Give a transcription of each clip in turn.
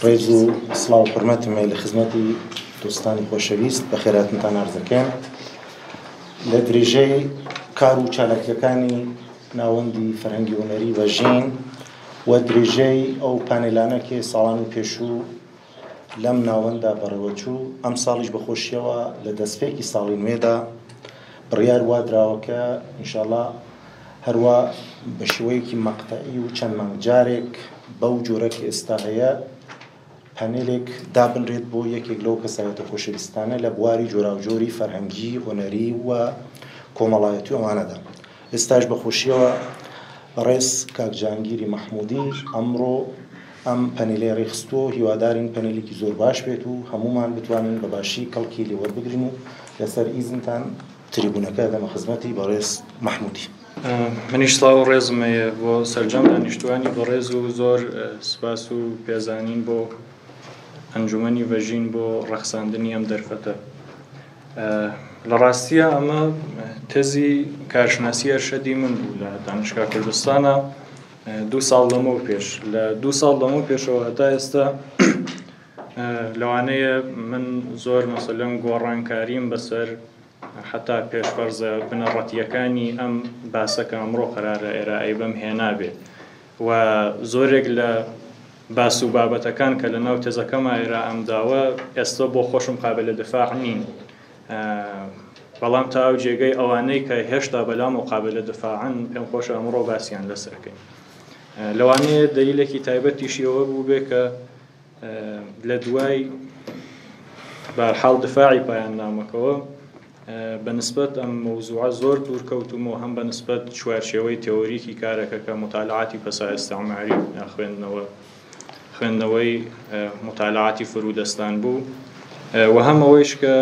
ڕێز و سڵاو و حورمەتم هەیە لە خزمەتی دۆستانی خۆشەویست، بەخێرهاتنتان عەرز دەکەم. لە درێژەی کار و چالاکییەکانی ناوەندی فەرهەنگی هونەری ڤەژین و درێژەی ئەو پانێلانە کە ساڵانی پێشوو لەم ناوەندە بەڕێوەچوو، ئەمساڵیش بە خۆشییەوە لە دەستپێکی ساڵی نوێدا بڕیار وا دراوە کە ئینشاڵا هەروا بە شێوەیەکی مەقتەعی و چەند مانگ جارێک بەو جۆرە کە ئێستا هەیە پانێلێک دابنرێت بۆ یەکێک لەو کەسایەتە خۆشەویستانە لە بواری جۆراوجۆری فەرهەنگی، هونەری و کۆمەڵایەتی و ئەوانەدا. ئێستاش بە خۆشییەوە بەڕێز کاک جەهانگیری مەحموودی ئەمڕۆ ئەم پەنێلەی ڕێکخستووە و هیوادارین پەنێلێکی زۆر باش بێت و هەموومان بتوانین بە باشی کەڵکی لێ وەربگرین و لەسەر ئیزنتان تریبوونەکە دەمە خزمەتی بەڕێز مەحموودی. منیش سڵاو و ڕێزم هەیە بۆ سەرجەم دانیشتووانی بەڕێز و زۆر سپاس و پێزانین بۆ ئەنجومەنی ڤەژین بۆ ڕەخساندنی ئەم دەرفەتە. لە ڕاستیە ئەمە تەزی کارشناسی ئەرشەدی من بوو لە دانشگا کوردستانە دوو ساڵ لەمەو پێش لە دوو ساڵ لەمەو پێشەوە هەتا ئێستا لەوانەیە من زۆر مەسەلەن گۆڕانکاریم بەسەر حتا پێشفەرزە بنەڕەتیەکانی ئەم باسە کە ئەمڕۆ قەرارە ئێرائەی بەم هێنابێ و زۆرێک لە باس و بابەتەکان کە لە ناو تێزەکەما ئێرائەم داوە ئێستا بۆ خۆشم قابلە دفاع نین بەڵام تا ئەو جێگەی ئەوانەی کە هێشتا بەلامەوە قابلە دفاعن پێم خۆشە ئەمڕۆ باسیان لەسەر کەین. لەوانەیە دەلیلێکی تایبەتیشی ئەوە بووبێ کە لە دوای بەرحاڵ دفاعی پایاننامەکەوە بە نسبەت ئەم مەوزوعە زۆر دوور کەوتوومەوە، هەم بە نسبەت چوارچێوەی تێۆریکی کارەکە کە موتالعاتی پەسا ئیستعماری یا خوێندنەوە خوێندنەوەی موتالعاتی فرودەستان بوو و هەم ئەوەیش کە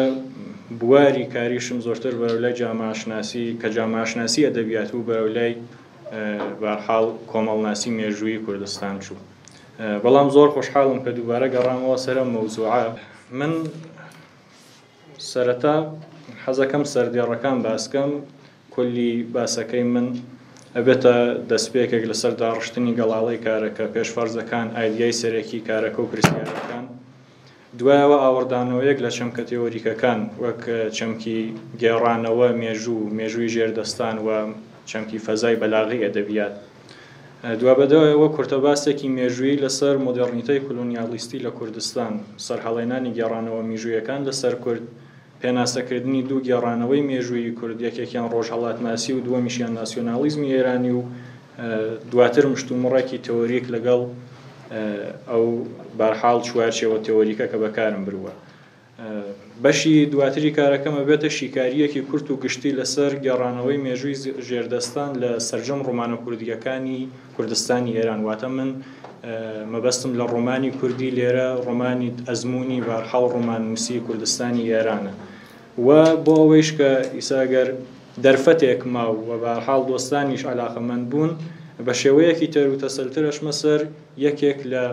بواری کاریشم زۆرتر بەرەو لای جامعەشناسی کە جامعەشناسی ئەدەبیات بوو بەرەو لای بەرحاڵ کۆمەڵناسی مێژوویی کوردستان چوو. بەڵام زۆر خۆشحاڵم کە دووبارە گەڕامەوە سەر ئەم مەوزوعە. من سەرەتا حەزەکەم سەردێڕەکان باسکەم، کولی باسەکەی من ئەبێتە دەستپێکێک لەسەر داڕشتنی گەڵاڵەی کارەکە، پێشفەرزەکان، ئایدیای سەرەکی کارەکە و پرسیارەکان، دوایەوە ئاوڕدانەوەیەک لە چەمکە تێۆریکەکان وەک چەمکی گێڕانەوە، مێژوو، مێژووی ژێردەستان و چەمکی فەزای بەلاغی ئەدەبیات. دوابەدوایەوە کورتەباسێکی مێژوویی لەسەر مۆدێڕنیتەی کولونیاڵیستی لە کوردستان، سەرهەڵێنانی گێڕانەوە میژوویەکان لەسەر کورد، پێناسەکردنی دوو گێڕانەوەی مێژوویی کورد، یەکێکیان ڕۆژهەڵاتناسی و دووەمیشیان ناسیۆناڵیزمی ئێرانی و دواتر مشتومڕێکی تئۆریک لەگەڵ ئەو بەرحاڵ چوارچێوە تئۆریکە کە بەکارم برووە. بەشی دواتری کارەکەم ئەبێتە شیکارییەکی کورت و گشتی لەسەر گێڕانەوەی مێژووی ژێردەستان لە سەرجەم ڕۆمانە کوردییەکانی کوردستانی ئێران، واتە من مەبەستم لە ڕۆمانی کوردی لێرە ڕۆمانی ئەزموونی بارحاڵ ڕۆماننووسی کوردستانی ئێرانە و بۆ ئەوەیش کە ئیسا گەر دەرفەتێک ما و بارحاڵ دۆستانیش عەلاقەمەند بوون بە شێوەیەکی تێروتەسەلتر ئەچمە سەر یەکێک لە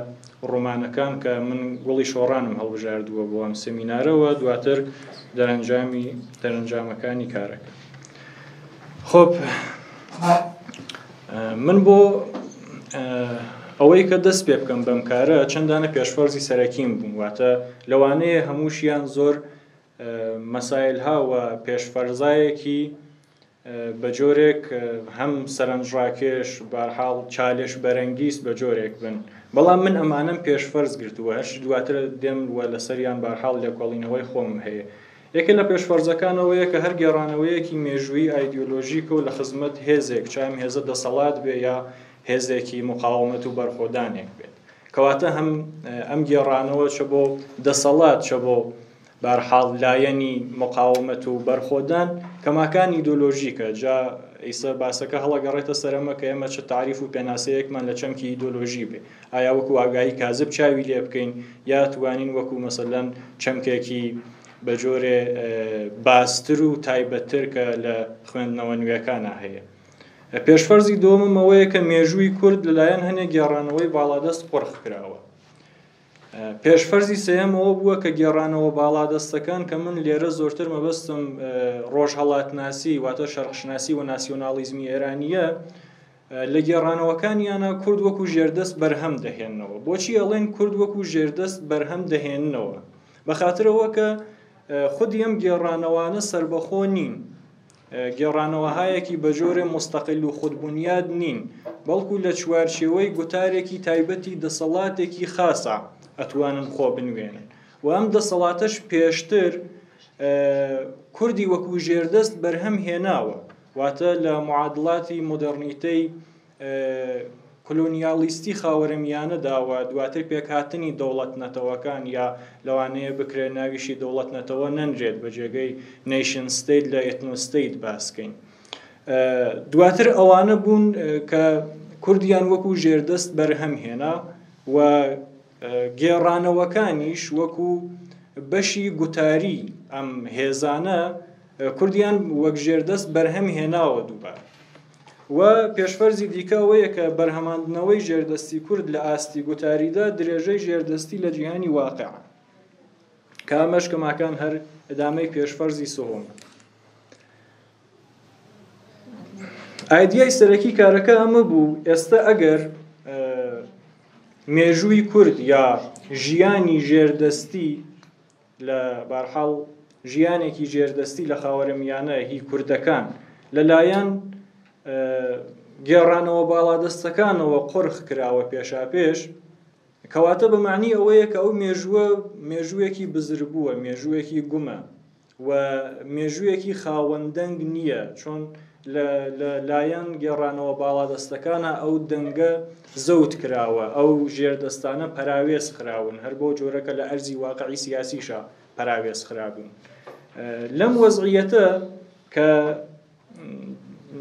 ڕۆمانەکان کە من گوڵی شۆڕانم هەڵبژاردووە بۆ ئەم سمینارە و دواتر دەرەنجامی دەرەنجامەکانی کارەکە. خب من بۆ ئەوەی کە دەست پێ بکەم بەم کارە چەندانە پێشفەرزی سەرەکیم بوون واتە لەوانەیە هەمووشیان زۆر مەسایلها و پێشفەرزایەکی بە جۆرێک هەم سەرنجڕاکێش بارحاڵ چالش بەرەنگیز بە جۆرێک بن بەڵام من ئەمانەم پێشفەرز گرتووە هەرچی دواتر دێم و لەسەریان بارحاڵ لێکۆڵینەوەی خۆمم هەیە یەکێ لە پێشفەرزەکان ئەوەیە کە هەر گێڕانەوەیەکی مێژوویی ئایدیۆلۆژیکە و لە خزمەت هێزێک چ ئەم هێزە دەسەڵات بێ یا هێزێکی مقاومەت و بەرخۆدانێک بێت کەواتە هەم ئەم گێڕانەوە چە بۆ دەسەڵات چە بۆ بەهەرحاڵ لایەنی مقاومەت و بەرخۆدان کەماکان ئیدۆلۆژیکە، جا ئیسە باسەکە هەڵەگەڕێتە سەر ئەمە کە ئێمە چ تاریف و پێناسەیەکمان لە چەمکی ئیدۆلۆژی بێ، ئایا وەکو ئاگاهی کازب چاوی لێ بکەین یا توانین وەکو مەسەلەن چەمکێکی بە جۆرێ بازتر و تایبەتتر کە لە خوێندنەوە نوێکانا هەیە. پێشفەرزی دووەمم ئەوەیە کە مێژووی کورد لەلایەن هەنێک گێڕانەوەی باڵادەست قۆرخ کراوە. پێشفەرزی سێیەم ئەوە بووە کە گێڕانەوە باڵادەستەکان کە من لێرە زۆرتر مەبەستم ڕۆژهەڵاتناسی واتە شەرقشناسی و ناسیۆناڵیزمی ئێرانییە. لە گێڕانەوەکانیانا کورد وەکو ژێردەست بەرهەم دەهێننەوە. بۆچی ئەڵێن کورد وەکو ژێردەست بەرهەم دەهێننەوە؟ بەخاتر ئەوە کە خودی ئەم گێڕانەوانە سەربەخۆ نین، گێڕانەوەهایەکی بەجۆرێ موستەقیل و خودبونیاد نین، بەڵکو لە چوارچێوەی گوتارێکی تایبەتی دەسەڵاتێکی خاسا ئەتوانن خۆ بنوێنن و ئەم دەسەڵاتەش پێشتر کوردی وەکو ژێردەست بەرهەم هێناوە. واتە لە معادڵاتی مۆدێڕنیتەی کولۆنیالیستی خاوەرەمیانەدا و دواتر پێکهاتنی دەوڵەت نەتەوەکان یا لەوانەیە بکرێت ناویشی دەوڵەت نەتەوە نەنرێت بە جێگەی nation state لە ethno state باس کەین. دواتر ئەوانە بوون کە کوردیان وەکو ژێردەست بەرهەم هێنا و گێڕانەوەکانیش وەکو بەشی گوتاری ئەم هێزانە کوردیان وەک ژێردەست بەرهەم هێناوە دووبارە. و پێشفەرزی دیکە ئەوەیە کە بەرهەماندنەوەی ژێردەستی کورد لە ئاستی گوتاریدا درێژەی ژێردەستی لە جیهانی واقعە کە ئەمەش کەماکان هەر ئەدامەی پێشفەرزی سۆهۆمە. ئایدیای سەرەکی کارەکە ئەمە بوو ئێستا ئەگەر مێژووی کورد یا ژیانی ژێردەستی لە بارحاڵ ژیانێکی ژێردەستی لە خاوەرەمیانە هی کوردەکان لەلایەن گێڕانەوە باڵادەستەکانەوە قۆرخ کراوە پێشاپێش، کەواتە بە مەعنی ئەوەیە کە ئەو مێژووە مێژوویەکی بزربووە، مێژوویەکی گومە و مێژوویەکی خاوەن دەنگ نییە، چۆن لە لە لایەن گێڕانەوە باڵادەستەکانە ئەو دەنگە زەوت کراوە، ئەو ژێردەستانە پەراوێز خراون، هەر بەو جۆرە کە لە ئەرزی واقعی سیاسیشا پەراوێز خرابوون. لەم وەزعیەتە کە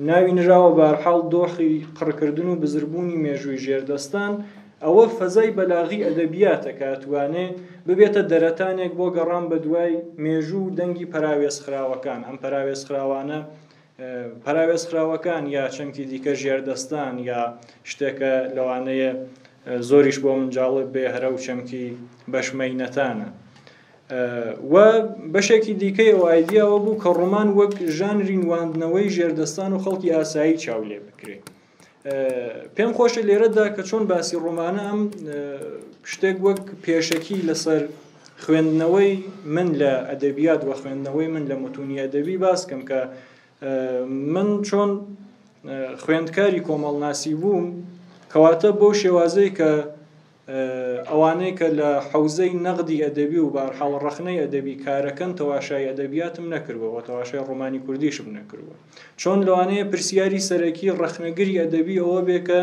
ناوی نراوە بەهەرحاڵ دۆخی قڕکردن و بزربوونی مێژووی ژێردەستان، ئەوە فەزای بەلاغی ئەدەبیاتە کە ئەتوانێ ببێتە دەرەتانێک بۆ گەڕان بەدوای مێژوو و دەنگی پەراوێزخراوەکان، ئەم پەراوێزخراوانە پەراوێزخراوەکان یا چەمکی دیکە ژێردەستان یا شتێکە لەوانەیە زۆریش بۆ من جاڵب بێ هەرە و چەمکی بەشمەینەتانە. و بەشێکی دیکەی ئەو ئایدیاوە بوو کە ڕۆمان وەک ژانری نواندنەوەی ژێردەستان و خەڵکی ئاسایی چاو لێ بکرێ. پێم خۆشە لێرەدا کە چۆن باسی ڕۆمانە ئەم شتێک وەک پێشەکی لەسەر خوێندنەوەی من لە ئەدەبیات و خوێندنەوەی من لە متونی ئەدەبی باس کەم کە من چۆن خوێندکاری کۆمەڵناسی بووم کەواتە بەو شێوازەی کە ئەوانەی کە لە حەوزەی نەقدی ئەدەبی و بەهەرحاڵ ڕەخنەی ئەدەبی کارەکەن تەواشای ئەدەبیاتم نەکردووە و تەواشای ڕۆمانی کوردیشم نەکردووە. چۆن لەوانەیە پرسیاری سەرەکی ڕەخنەگری ئەدەبی ئەوە بێ کە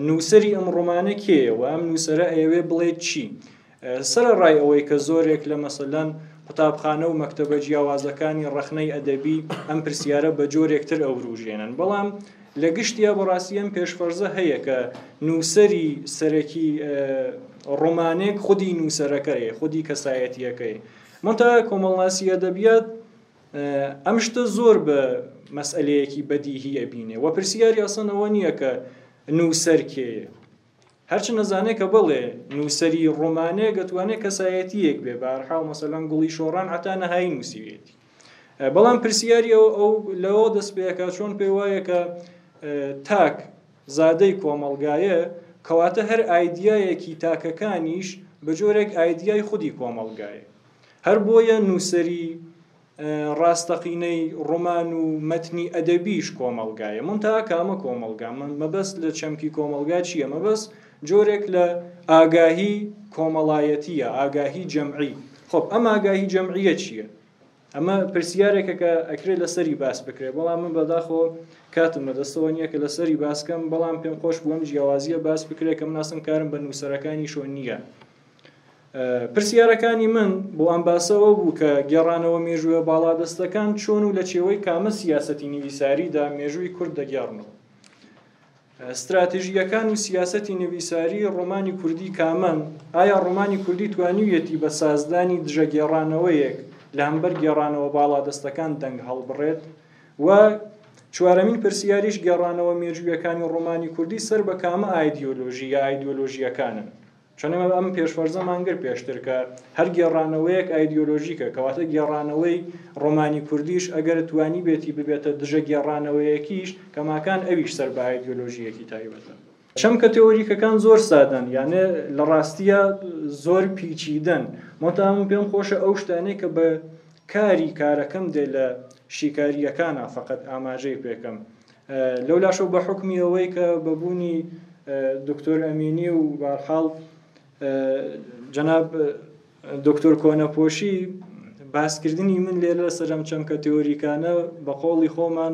نووسەری ئەم ڕۆمانە کێیە و ئەم نووسەرە ئەیەوێ بڵێت چی؟ سەرەڕای ئەوەی کە زۆرێک لە مەسەلەن قوتابخانە و مەکتەبە جیاوازەکانی ڕەخنەی ئەدەبی ئەم پرسیارە بە جۆرێک تر ئەوروژێنن، بەڵام لە گشتیا بەڕاستی ئەم پێشفەرزە هەیە کە نووسەری سەرەکی ڕۆمانێک خودی نووسەرەکەیە، خودی کەسایەتییەکەی. مونتا کۆمەڵناسی ئەدەبیات ئەم شتە زۆر بە مەسئەلەیەکی بەدیهی ئەبینێ و پرسیاری ئەسڵەن ئەوە نییە کە نووسەر کێیە. هەرچ نەزانێ کە بەڵێ نووسەری ڕۆمانێک ئەتوانێ کەسایەتییەک بێ، بەهەرحاڵ مەسەلەن گوڵی شۆڕان عەتا نەهایی نووسیویەتی. بەڵام پرسیاری ئەو ئەو لەوە دەست پێکا چۆن پێی وایە کە تاک زادەی کۆمەڵگایە، کەواتە هەر ئایدیایەکی تاکەکانیش بە جۆرێک ئایدیای خودی کۆمەڵگایە. هەر بۆیە نووسەری ڕاستەقینەی ڕۆمان و مەتنی ئەدەبیش کۆمەڵگایە. مونتەها کامە کۆمەڵگا؟ مەبەست لە چەمکی کۆمەڵگا چییە؟ مەبەست جۆرێک لە ئاگاهی کۆمەڵایەتییە، ئاگاهی جەمعی. خۆب ئەم ئاگاهی جەمعییە چییە؟ ئەمە پرسیارێکە کە ئەکرێ لەسەری باس بکرێ، بەڵام من بەداخەوە کاتم بەدەستەوە نییە کە لەسەری باس کەم، بەڵام پێم خۆش بوو ئەم جیاوازییە باس بکرێ کە من ئەسڵەن کارم بە نووسەرەکانیشەوە نییە. پرسیارەکانی من بۆ ئەم باسە ئەوە بوو کە گێڕانەوە مێژوویە باڵادەستەکان چۆن و لە چێوەی کامە سیاسەتی نویساریدا مێژووی کورد دەگێڕنەوە؟ ستراتژییەکان و سیاسەتی نویساری ڕۆمانی کوردی کامەن؟ ئایا ڕۆمانی کوردی توانیویەتی بە سازدانی دژەگێڕانەوەیەک لە هەمبەر گێڕانەوە باڵادەستەکان دەنگ هەڵبڕێت؟ و چوارەمین پرسیاریش گێڕانەوە مێژوویەکانی ڕۆمانی کوردی سەر بە کامە ئایدیۆلۆژی یا ئایدیۆلۆژییەکانن؟ چۆن ئێمە ئەم پێشفەرزەمان گرت پێشتر کە هەر گێڕانەوەیەک ئایدیۆلۆژیکە، کەواتە گێڕانەوەی ڕۆمانی کوردیش ئەگەر توانیبێتی ببێتە دژە گێڕانەوەیەکیش، کەماکان ئەویش سەر بە ئایدیۆلۆژییەکی تایبەتە. چەمکە تێۆریکەکان زۆر سادەن، یانێ لە ڕاستییا زۆر پیچیدەن. مۆتا من پێم خۆشە ئەو شتانەی کە بە کاری کارەکەم دێ لە شیکارییەکانا فەقەت ئاماژەی پێکەم. لەولاشەوە بە حوکمی ئەوەی کە بە بوونی دکتۆر ئەمینی و بارحاڵ جەناب دکتۆر کۆنەپۆشی باسکردنی من لێرە لەسەر ئەم چەمکە تێۆریکانە بە قۆڵی خۆمان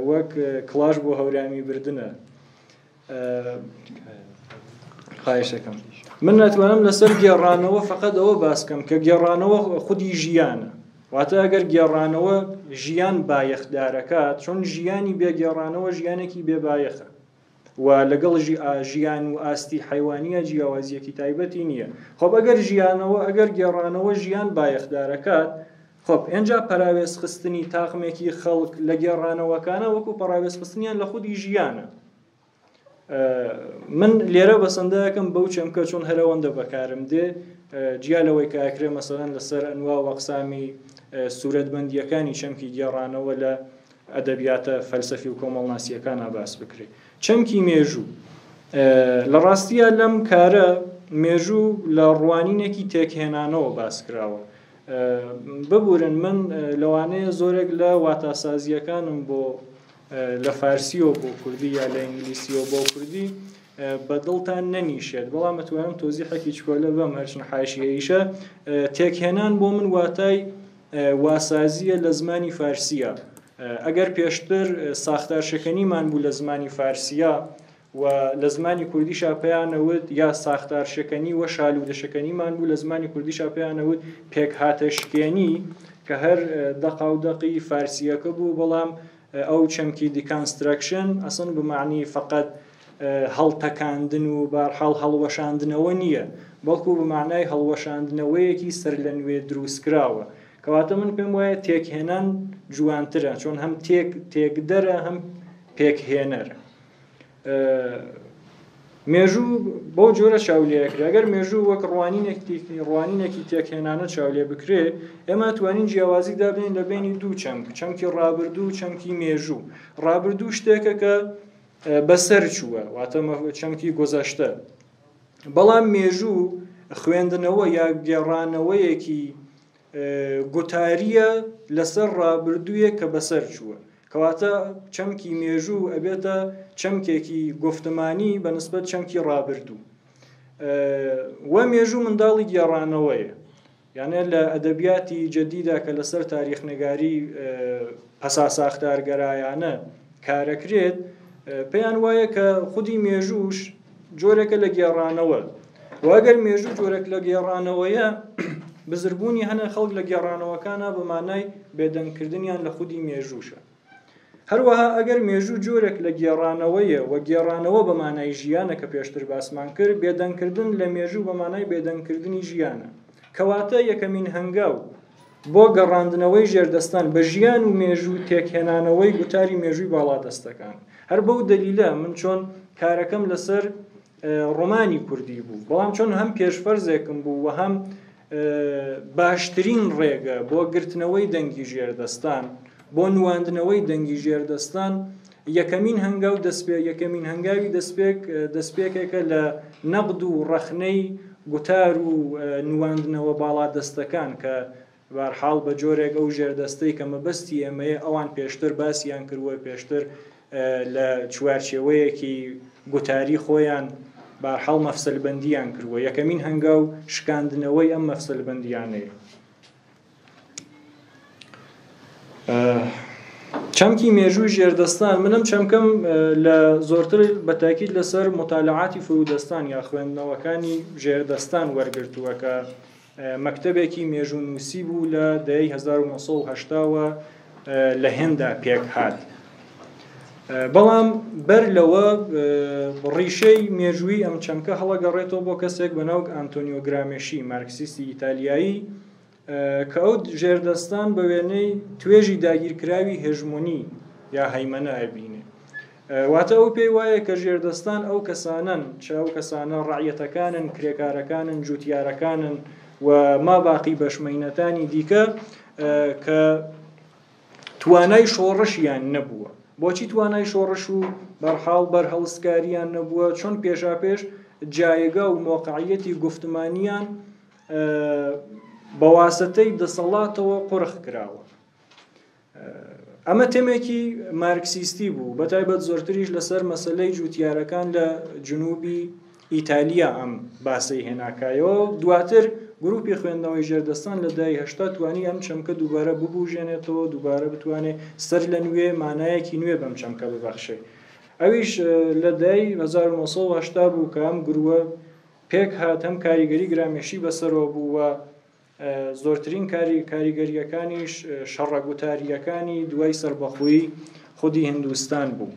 وەک کڵاش بۆ هەورامی بردنە. خواهشەکەم من ناتوانم لەسەر گێڕانەوە فقط ئەوە باسکەم کە گێڕانەوە خودی ژیانە واتە ئەگەر گێڕانەوە ژیان بایەخدارەکە چۆن ژیانی بێگێڕانەوە ژیانێکی بێبایەخە و لەگەڵ ژیان و ئاستی حیوانیە جیاوازیەکی تایبەتی نییە خۆب ئەگەر ژیانەوە ئەگەر گێڕانەوە ژیان بایەخدارەکات خۆب ئێنجا پەراوێزخستنی تاقمێکی خەڵک لە گێڕانەوەکانە وەکو پەڕاوێزخستنیان لە خودی ژیانە. من لێرە بەسەندەکەم بەو چەمکە چۆن هەرەوەندە بەکارم دێ جیا لەوەی کە ئەکرێ مەسەلەن لەسەر ئەنوا و ئەقسامی سوورەتبەندییەکانی چەمکی گێڕانەوە لە ئەدەبیاتە فەلسەفی و کۆمەڵناسییەکانا باس بکرێ. چەمکی مێژوو لە ڕاستییا لەم کارە مێژوو لە ڕوانینێکی تێکهێنانەوە باس کراوە. ببورن من لەوانەیە زۆرێک لە واتاسازییەکانم بۆ لە فارسیەوە بۆ کوردی یا لە ئینگلیسیەوە بۆ کوردی بە دڵتان نەنیشێت بەڵام ئەتوانم تۆزیحێکی چکۆلە بەم هەرچن حاشیەیشە تێکهێنان بۆ من واتای واسازیە لە زمانی فارسیە ئەگەر پێشتر ساختارشەکەنیمان بوو لە زمانی فارسیە و لە زمانی کوردیشا پێیان ئەوت یا ساختارشەکەنی و شالوودەشەکەنیمان بوو لە زمانی کوردیشا پێیان ئەوت پێکهاتەشکێنی کە هەر دەقاودەقی فارسییەکە بوو بەڵام ئەو چەمکی deconstruction ئەسڵەن بە مەعنی فەقەت هەڵتەکاندن و بارحاڵ هەڵوەشاندنەوە نییە بەڵکو بە مەعنای هەڵوەشاندنەوەیەکی سەرلەنوێ دروستکراوە کەواتە من پێم وایە تێکهێنان جوانترە چۆن هەم تێک تێکدەرە هەم پێکهێنەر. مێژوو بەو جۆرە چاو لێ ئەکرێ ئەگەر مێژوو وەک ڕوانینێکی ڕوانینێکی تێکهێنانە چاو لێ بکرێ ئێمە توانین جیاوازی دابنین لە بینی دوو چەمک چەمکی ڕابردوو و چەمکی مێژوو ڕابردوو شتێکە کە بەسەر چووە واتە چەمکی گۆزەشتە بەڵام مێژوو خوێندنەوە یا گێڕانەوەیەکی گوتارییە لەسەر ڕابردوویەک کە بەسەر چووە. کەواتە چەمکی مێژوو ئەبێتە چەمکێکی گوفتمانی بە نسبەت چەمکی ڕابردوو. وە مێژوو منداڵی گێڕانەوەیە. یانێ لە ئەدەبیاتی جەدیدا کە لەسەر تاریخنگاری پەساساختارگەرایانە کارەکرێت، پێیان وایە کە خودی مێژووش جۆرێکە لە گێڕانەوە و ئەگەر مێژوو جۆرێک لە گێڕانەوەیە بزربوونی هەنە خەڵک لە گێڕانەوەکانە بە مانای بێدەنگکردنیان لە خودی مێژووشە. هەروەها ئەگەر مێژوو جۆرێک لە گێڕانەوەیە و گێڕانەوە بە مانای ژیانە کە پێشتر باسمان کرد، بێدەنگکردن لە مێژوو بە مانای بێدەنگکردنی ژیانە. کەواتە یەکەمین هەنگاو بۆ گەڕاندنەوەی ژێردەستان بە ژیان و مێژوو تێکهێنانەوەی گوتاری مێژووی باڵادەستەکان. هەر بەو دەلیلە من چۆن کارەکەم لەسەر ڕۆمانی کوردی بوو، بەڵام چۆن هەم پێشفەرزێکم بوو و هەم باشترین ڕێگە بۆ گرتنەوەی دەنگی ژێردەستان، بۆ نواندنەوەی دەنگی ژێردەستان، یەکەمین هەنگاو دەستپێ یەکەمین هەنگاوی دەستپێک دەستپێکێکە لە نەقد و ڕەخنەی گوتار و نواندنەوە باڵادەستەکان کە بارحاڵ بە جۆرێک ئەو ژێردەستەی کە مەبەستی ئێمەیە ئەوان پێشتر باسیان کردووە پێشتر لە چوارچێوەیەکی گوتاری خۆیان بارحاڵ مەفسەلبەندیان کردووە یەکەمین هەنگاو شکاندنەوەی ئەم مەفسەلبەندیانەیە. چەمکی مێژووی ژێردەستان منم چەمکەم لە زۆرتر بە تاکید لەسەر متالعاتی فرودەستان یا خوێندنەوەکانی ژێردەستان وەرگرتووە کە مەکتەبێکی مێژوونووسی بوو لە دەیەی 1970ەوە لە هێندا پێک هات. بەڵام بەر لەوە ڕیشەی مێژووی ئەم چەمکە هەڵەگەڕێتەوە بۆ کەسێک بە ناو ئەنتۆنیۆ گرامێشی مارکسیستی ئیتالیایی کە ئەو ژێردەستان بە وێنەی توێژی داگیرکراوی هێژمۆنی یا هەیمەنە ئەبینێ. واتە ئەو پێی وایە کە ژێردەستان ئەو کەسانەن، چ ئەو کەسانە ڕەعیەتەکانن، کرێکارەکانن، جووتیارەکانن و ما باقی بەشمەینەتانی دیکە کە توانای شۆڕشیان نەبووە. بۆچی توانای شۆڕش و بەرحاڵ بەرهەڵستکارییان نەبووە؟ چون پێشاپێش جایگا و مۆقعیەتی گوفتمانیان بەواسەتەی دەسەڵاتەوە قۆرخ کراوە. ئەمە تێمێکی مارکسیستی بوو، بەتایبەت زۆرتریش لەسەر مەسەلەی جووتیارەکان لە جنوبی ئیتالیا ئەم باسەی هێناکایەوە. دواتر گروپی خوێندنەوەی ژێردەستان لە دای 80 توانی ئەم چەمکە دووبارە ببوژێنێتەوە، دووبارە بتوانێ سەر لە نوێ مانایەکی نوێ بەم چەمکە ببەخشێ. ئەویش لە دای 1980 بوو کە ئەم گرووە پێک هات، هەم کاریگەری گرامێشی بەسەرەوە بوو و زۆرترین کاریگەرییەکانیش شەڕە گوتارییەکانی دوای سەربەخۆیی خودی هندوستان بوو.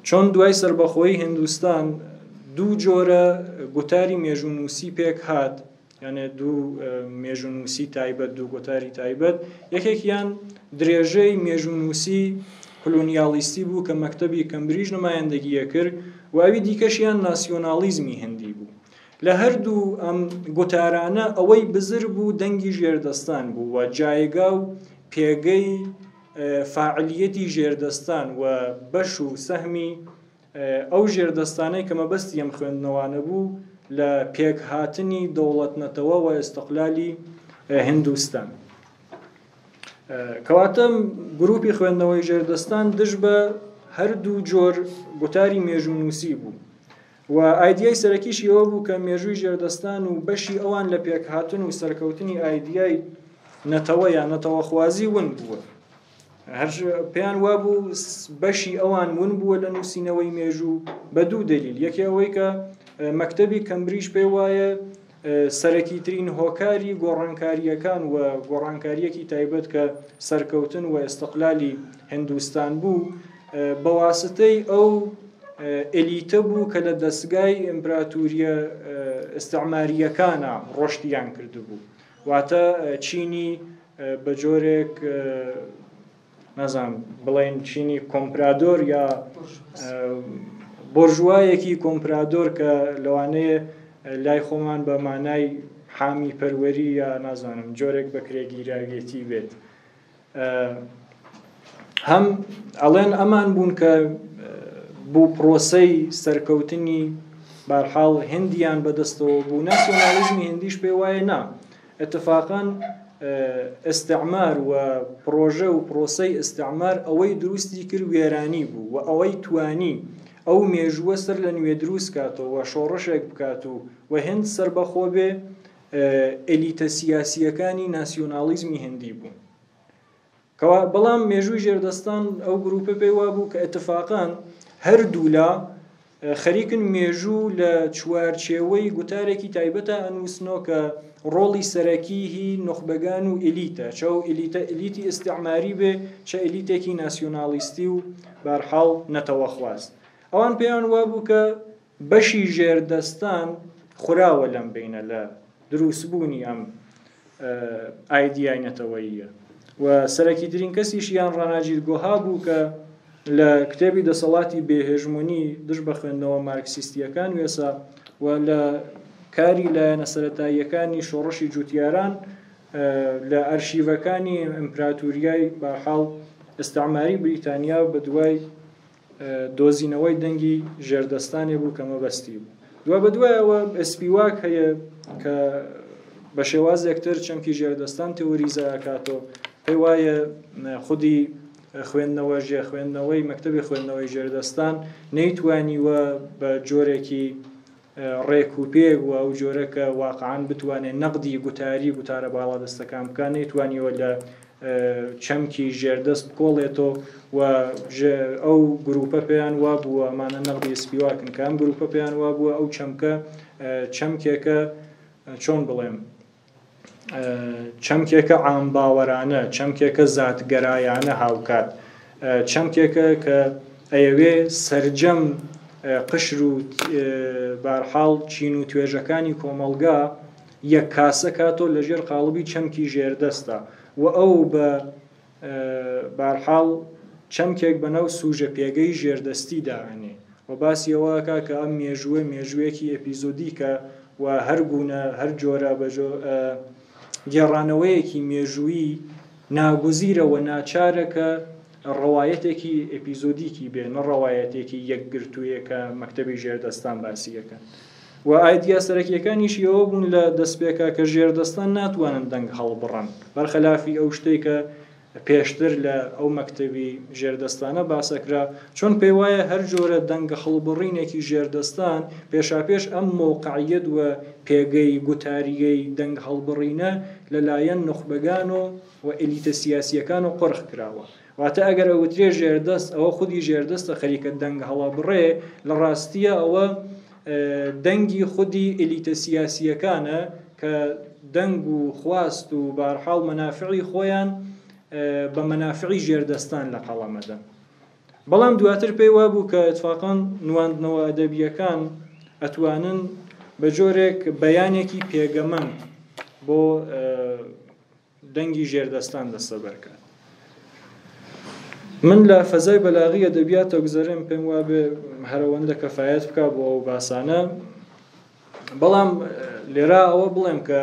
چۆن دوای سەربەخۆیی هندوستان دوو جۆرە گوتاری مێژوونووسی پێک هات، یانێ دوو مێژوونووسی تایبەت، دوو گوتاری تایبەت، یەکێکیان درێژەی مێژوونووسی کولونیالیستی بوو کە مەکتەبی کەمبریج نمایندگی ئەکرد و ئەوی دیکەشیان ناسیۆنالیزمی هندی بوو. لە هەردوو ئەم گوتارانە ئەوەی بزر بوو دەنگی ژێردەستان بوو و جایگا و پێگەی فاعلیەتی ژێردەستان و بەش و سەهمی ئەو ژێردەستانەی کە مەبەستی ئەم خوێندنەوانە بوو لە پێکهاتنی دەوڵەت-نەتەوە و ئیستقلالی هندوستان. کەواتە گروپی خوێندنەوەی ژێردەستان دژ بە هەردوو جۆر گوتاری مێژوونووسی بوو. و ئایدیای سەرەکیشی ئەوە بوو کە مێژووی ژێردەستان و بەشی ئەوان لە پێکهاتن و سەرکەوتنی ئایدیای نەتەوە یا نەتەوەخوازی ون بووە. هەر پێیان وابوو بەشی ئەوان ون بووە لە نووسینەوەی مێژوو بە دوو دەلیل، یەکێ ئەوەی کە مەکتەبی کەمبریج پێی وایە سەرەکیترین هۆکاری گۆڕانکارییەکان و گۆڕانکارییەکی تایبەت کە سەرکەوتن و ئیستقلالی هندوستان بوو بە واسطەی ئەو ئێلیتە بوو کە لە دەستگای ئیمپراتوریە ئیستعمارییەکانە ڕۆشتیان کردبوو، واتە چینی بە جۆرێک نازانم بڵێن چینی کۆمپرادۆر یا بۆرژوایەکی کۆمپرادۆر کە لەوانەیە لای خۆمان بە مانای حامی پەروەری یا نازانم جۆرێک بە کرێگیراویەتی بێت. هەم ئەڵێن ئەمان بوون کە بوو پرۆسەی سەرکەوتنی بارحاڵ هندیان بەدەستەوە بوو. ناسیۆنالیزمی هندیش پێ وایە نا، ئیتفاقەن ئیستعمار و پڕۆژە و پرۆسەی ئیستعمار ئەوەی دروستی کرد وێرانی بوو و ئەوەی توانی ئەو مێژووە سەر لە نوێ دروست کاتەوە و شۆڕشێک بکات و و هند سەربەخۆ بێ ئێلیتە سیاسییەکانی ناسیۆناڵیزمی هندی بوون. کەوا بەڵام مێژووی ژێردەستان ئەو گروپە پێی وابوو کە ئیتفاقەن هەردوولا خەریکن مێژوو لە چوارچێوەی گوتارێکی تایبەتا ئەنووسنەوە کە ڕۆڵی سەرەکی هی نوخبەگان و ئیلیتە، چە ئەو ئیلیتە ئیلیتی ئیستعماری بێ چە ئیلیتێکی ناسیۆنالیستی و بارحاڵ نەتەوەخواز. ئەوان پێیان وابوو کە بەشی ژێردەستان خوراوە لەم بەینە لە دروستبوونی ئەم ئایدیای نەتەوەییە و سەرەکیترین کەسیشیان ڕاناجیر گۆها بوو کە لە کتێبی دەسەڵاتی بێهێژمونی دژ بە خوێندنەوە مارکسیستییەکان وێسا و لە کاری لایەنە سەرەتاییەکانی شۆڕشی جوتیاران لە ئەرشیڤەکانی ئیمپراتوریای بەرحاڵ ئیستعماری بریتانیا بەدوای دۆزینەوەی دەنگی ژێردەستانێ بوو کە مەبەستی بوو. دوابەدوایەوە ئێسپیواک هەیە کە بە شێوازێک تر چەمکی ژێردەستان تئوریزە ئەکاتەوە، پێی وایە خودی خوێندنەوە ژێ خوێندنەوەی مەکتەبی خوێندنەوەی ژێردەستان نەیتوانیوە بە جۆرێکی ڕێک و پێک و ئەو جۆرە کە واقعان بتوانێ نەقدی گوتاری گوتارە باڵادەستەکان بکا، نەیتوانیوە لە چەمکی ژێردەست بکۆڵێتەوە و ئەو گروپە پێیان وابووە، ئەمانە نەقدی سپیواکن، کە ئەم گروپە پێیان وابووە ئەو چەمکە چەمکێکە چۆن بڵێم چەمکێکە عامباوەرانە، چەمکێکە زاتگەرایانە، هاوکات چەمکێکە کە ئەیەوێ سەرجەم قشر و بارحاڵ چین و توێژەکانی کۆمەڵگا یەک کاسە کاتۆ لەژێر قاڵبی چەمکی ژێردەستە و ئەو بە بارحاڵ. چەمکێک بەناو سوژە پێگەی ژێردەستی دائەنێ و باسی ئەوە ئەکا کە ئەم مێژووە مێژوویەکی ئێپیزۆدیکە و هەر گوونە هەر جۆرە بە گێڕانەوەیەکی مێژوویی ناگوزیرە و ناچارە کە ڕەوایەتێکی ئێپیزۆدیکی بێ نە ڕەوایەتێکی یەکگرتوویە کە مەکتەبی ژێردەستان باسی ئەکەن. و ئایدیا سەرەکیەکانیشی ئەوە بوون لە دەستپێکا کە ژێردەستان ناتوانن دەنگ هەڵبڕن بەرخەلافی ئەو شتەی کە پێشتر لە ئەو مەکتەبی ژێردەستانە باسەکرا، چۆن پێیوایە هەر جۆرە دەنگهەڵبڕینێکی ژێردەستان پێشاپێش ئەم مەوقعیەت و پێگەی گوتارییەی دەنگهەڵبڕینە لە لایەن نوخبەگان و و ئێلیتە سیاسییەکان و قۆرخ کراوە. واتە ئەگەر ئەوترێ ژێردەست ئەوە خودی ژێردەستە خەریکە دەنگ هەڵەبڕێ، لە ڕاستییا ئەوە دەنگی خودی ئێلیتە سیاسییەکانە کە دەنگ و خواست و بەهەرحاڵ مەنافعی خۆیان بە مەنافعی ژێردەستان لە قەڵەم ئەدەن. بەڵام دواتر پێی وابوو کە ئیتفاقەن نواندنەوە ئەدەبییەکان ئەتوانن بە جۆرێک بەیانێکی پێگەمەند بۆ دەنگی ژێردەستان دەستەبەر کات. من لە فەزای بەلاغی ئەدەبیاتە گوزەرێم پێم وابێ هەرەوەندە کەفایەت بکا بۆ ئەو باسانە بەڵام لێرا ئەوە بڵێم کە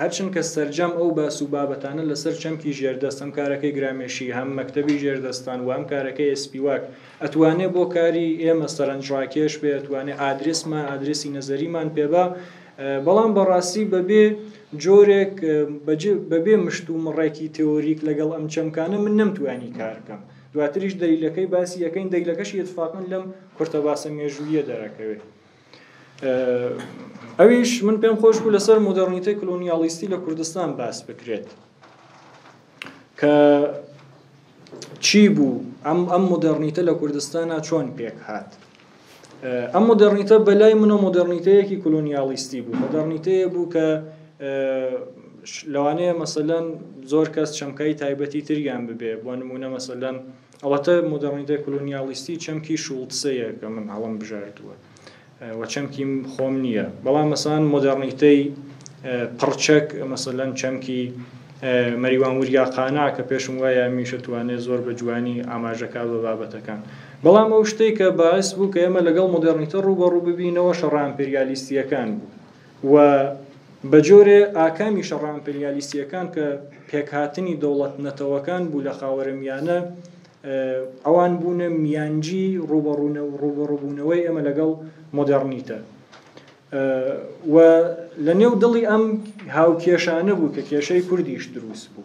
هەرچەند کە سەرجەم ئەو باس و بابەتانە لەسەر چەمکی ژێردەست هەم کارەکەی گرامێشی هەم مەکتەبی ژێردەستان و هەم کارەکەی ئێسپیواک ئەتوانێ بۆ کاری ئێمە سەرنجڕاکێش بێ ئەتوانێ ئادرسمان ئادرسی نەزەریمان پێبا بەڵام بەڕاستی بەبێ جۆرێک بەبێ مشت و مڕێکی تێۆریک لەگەڵ ئەم چەمکانە من نەمتوانی کار بکەم دواتریش دەلیلەکەی باسی ئەکەین دەلیلەکەشی ئیتفاقەن لەم کورتە باسە مێژوویە دەرەکەوێت ئەویش من پێم خۆش بوو لەسەر مۆدێڕنیتەی کلۆنیالیستی لە کوردستان باس بکرێت کە چی بوو ئەم ئەم مۆدێڕنیتە لە کوردستانە چۆن پێک هات ئەم مۆدێڕنیتە بە لای منەوە مۆدێڕنیتەیەکی کۆلۆنیالیستی بوو، مۆدێڕنیتەیە بوو کە لەوانەیە مەسەلەن زۆر کەس چەمکای تایبەتی تریان ببێ، بۆ نموونە مەسەلەن ئەڵبەتە مۆدێڕنیتەی کۆلۆنیالیستی چەمکی شوڵتسەیە کە من هەڵم بژاردووە و چەمکی خۆم نییە، بەڵام مەسەلەن مۆدێڕنیتەی پڕچەک مەسەلەن چەمکی مەریوان وریا قانع کە پێشم وایە ئەمیشە توانێ زۆر بە جوانی ئاماژەکا بە بابەتەکان. بەڵام ئەو شتەی کە باعس بوو کە ئێمە لەگەڵ مۆدێڕنیتە ڕووبەڕوو ببینەوە شەڕە ئەمپریالیستییەکان بوو و بە جۆرێ ئاکامی شەڕە ئەمپریالیستییەکان کە پێکهاتنی دەوڵەت نەتەوەکان بوو لە خاوەرمیانە ئەوان بوونە میانجی ڕووبەڕووبوونەوەی ئێمە لەگەڵ مۆدێڕنیتە. و لە نێو دڵی ئەم هاوکێشانە بوو کە کێشەی کوردیش دروست بوو.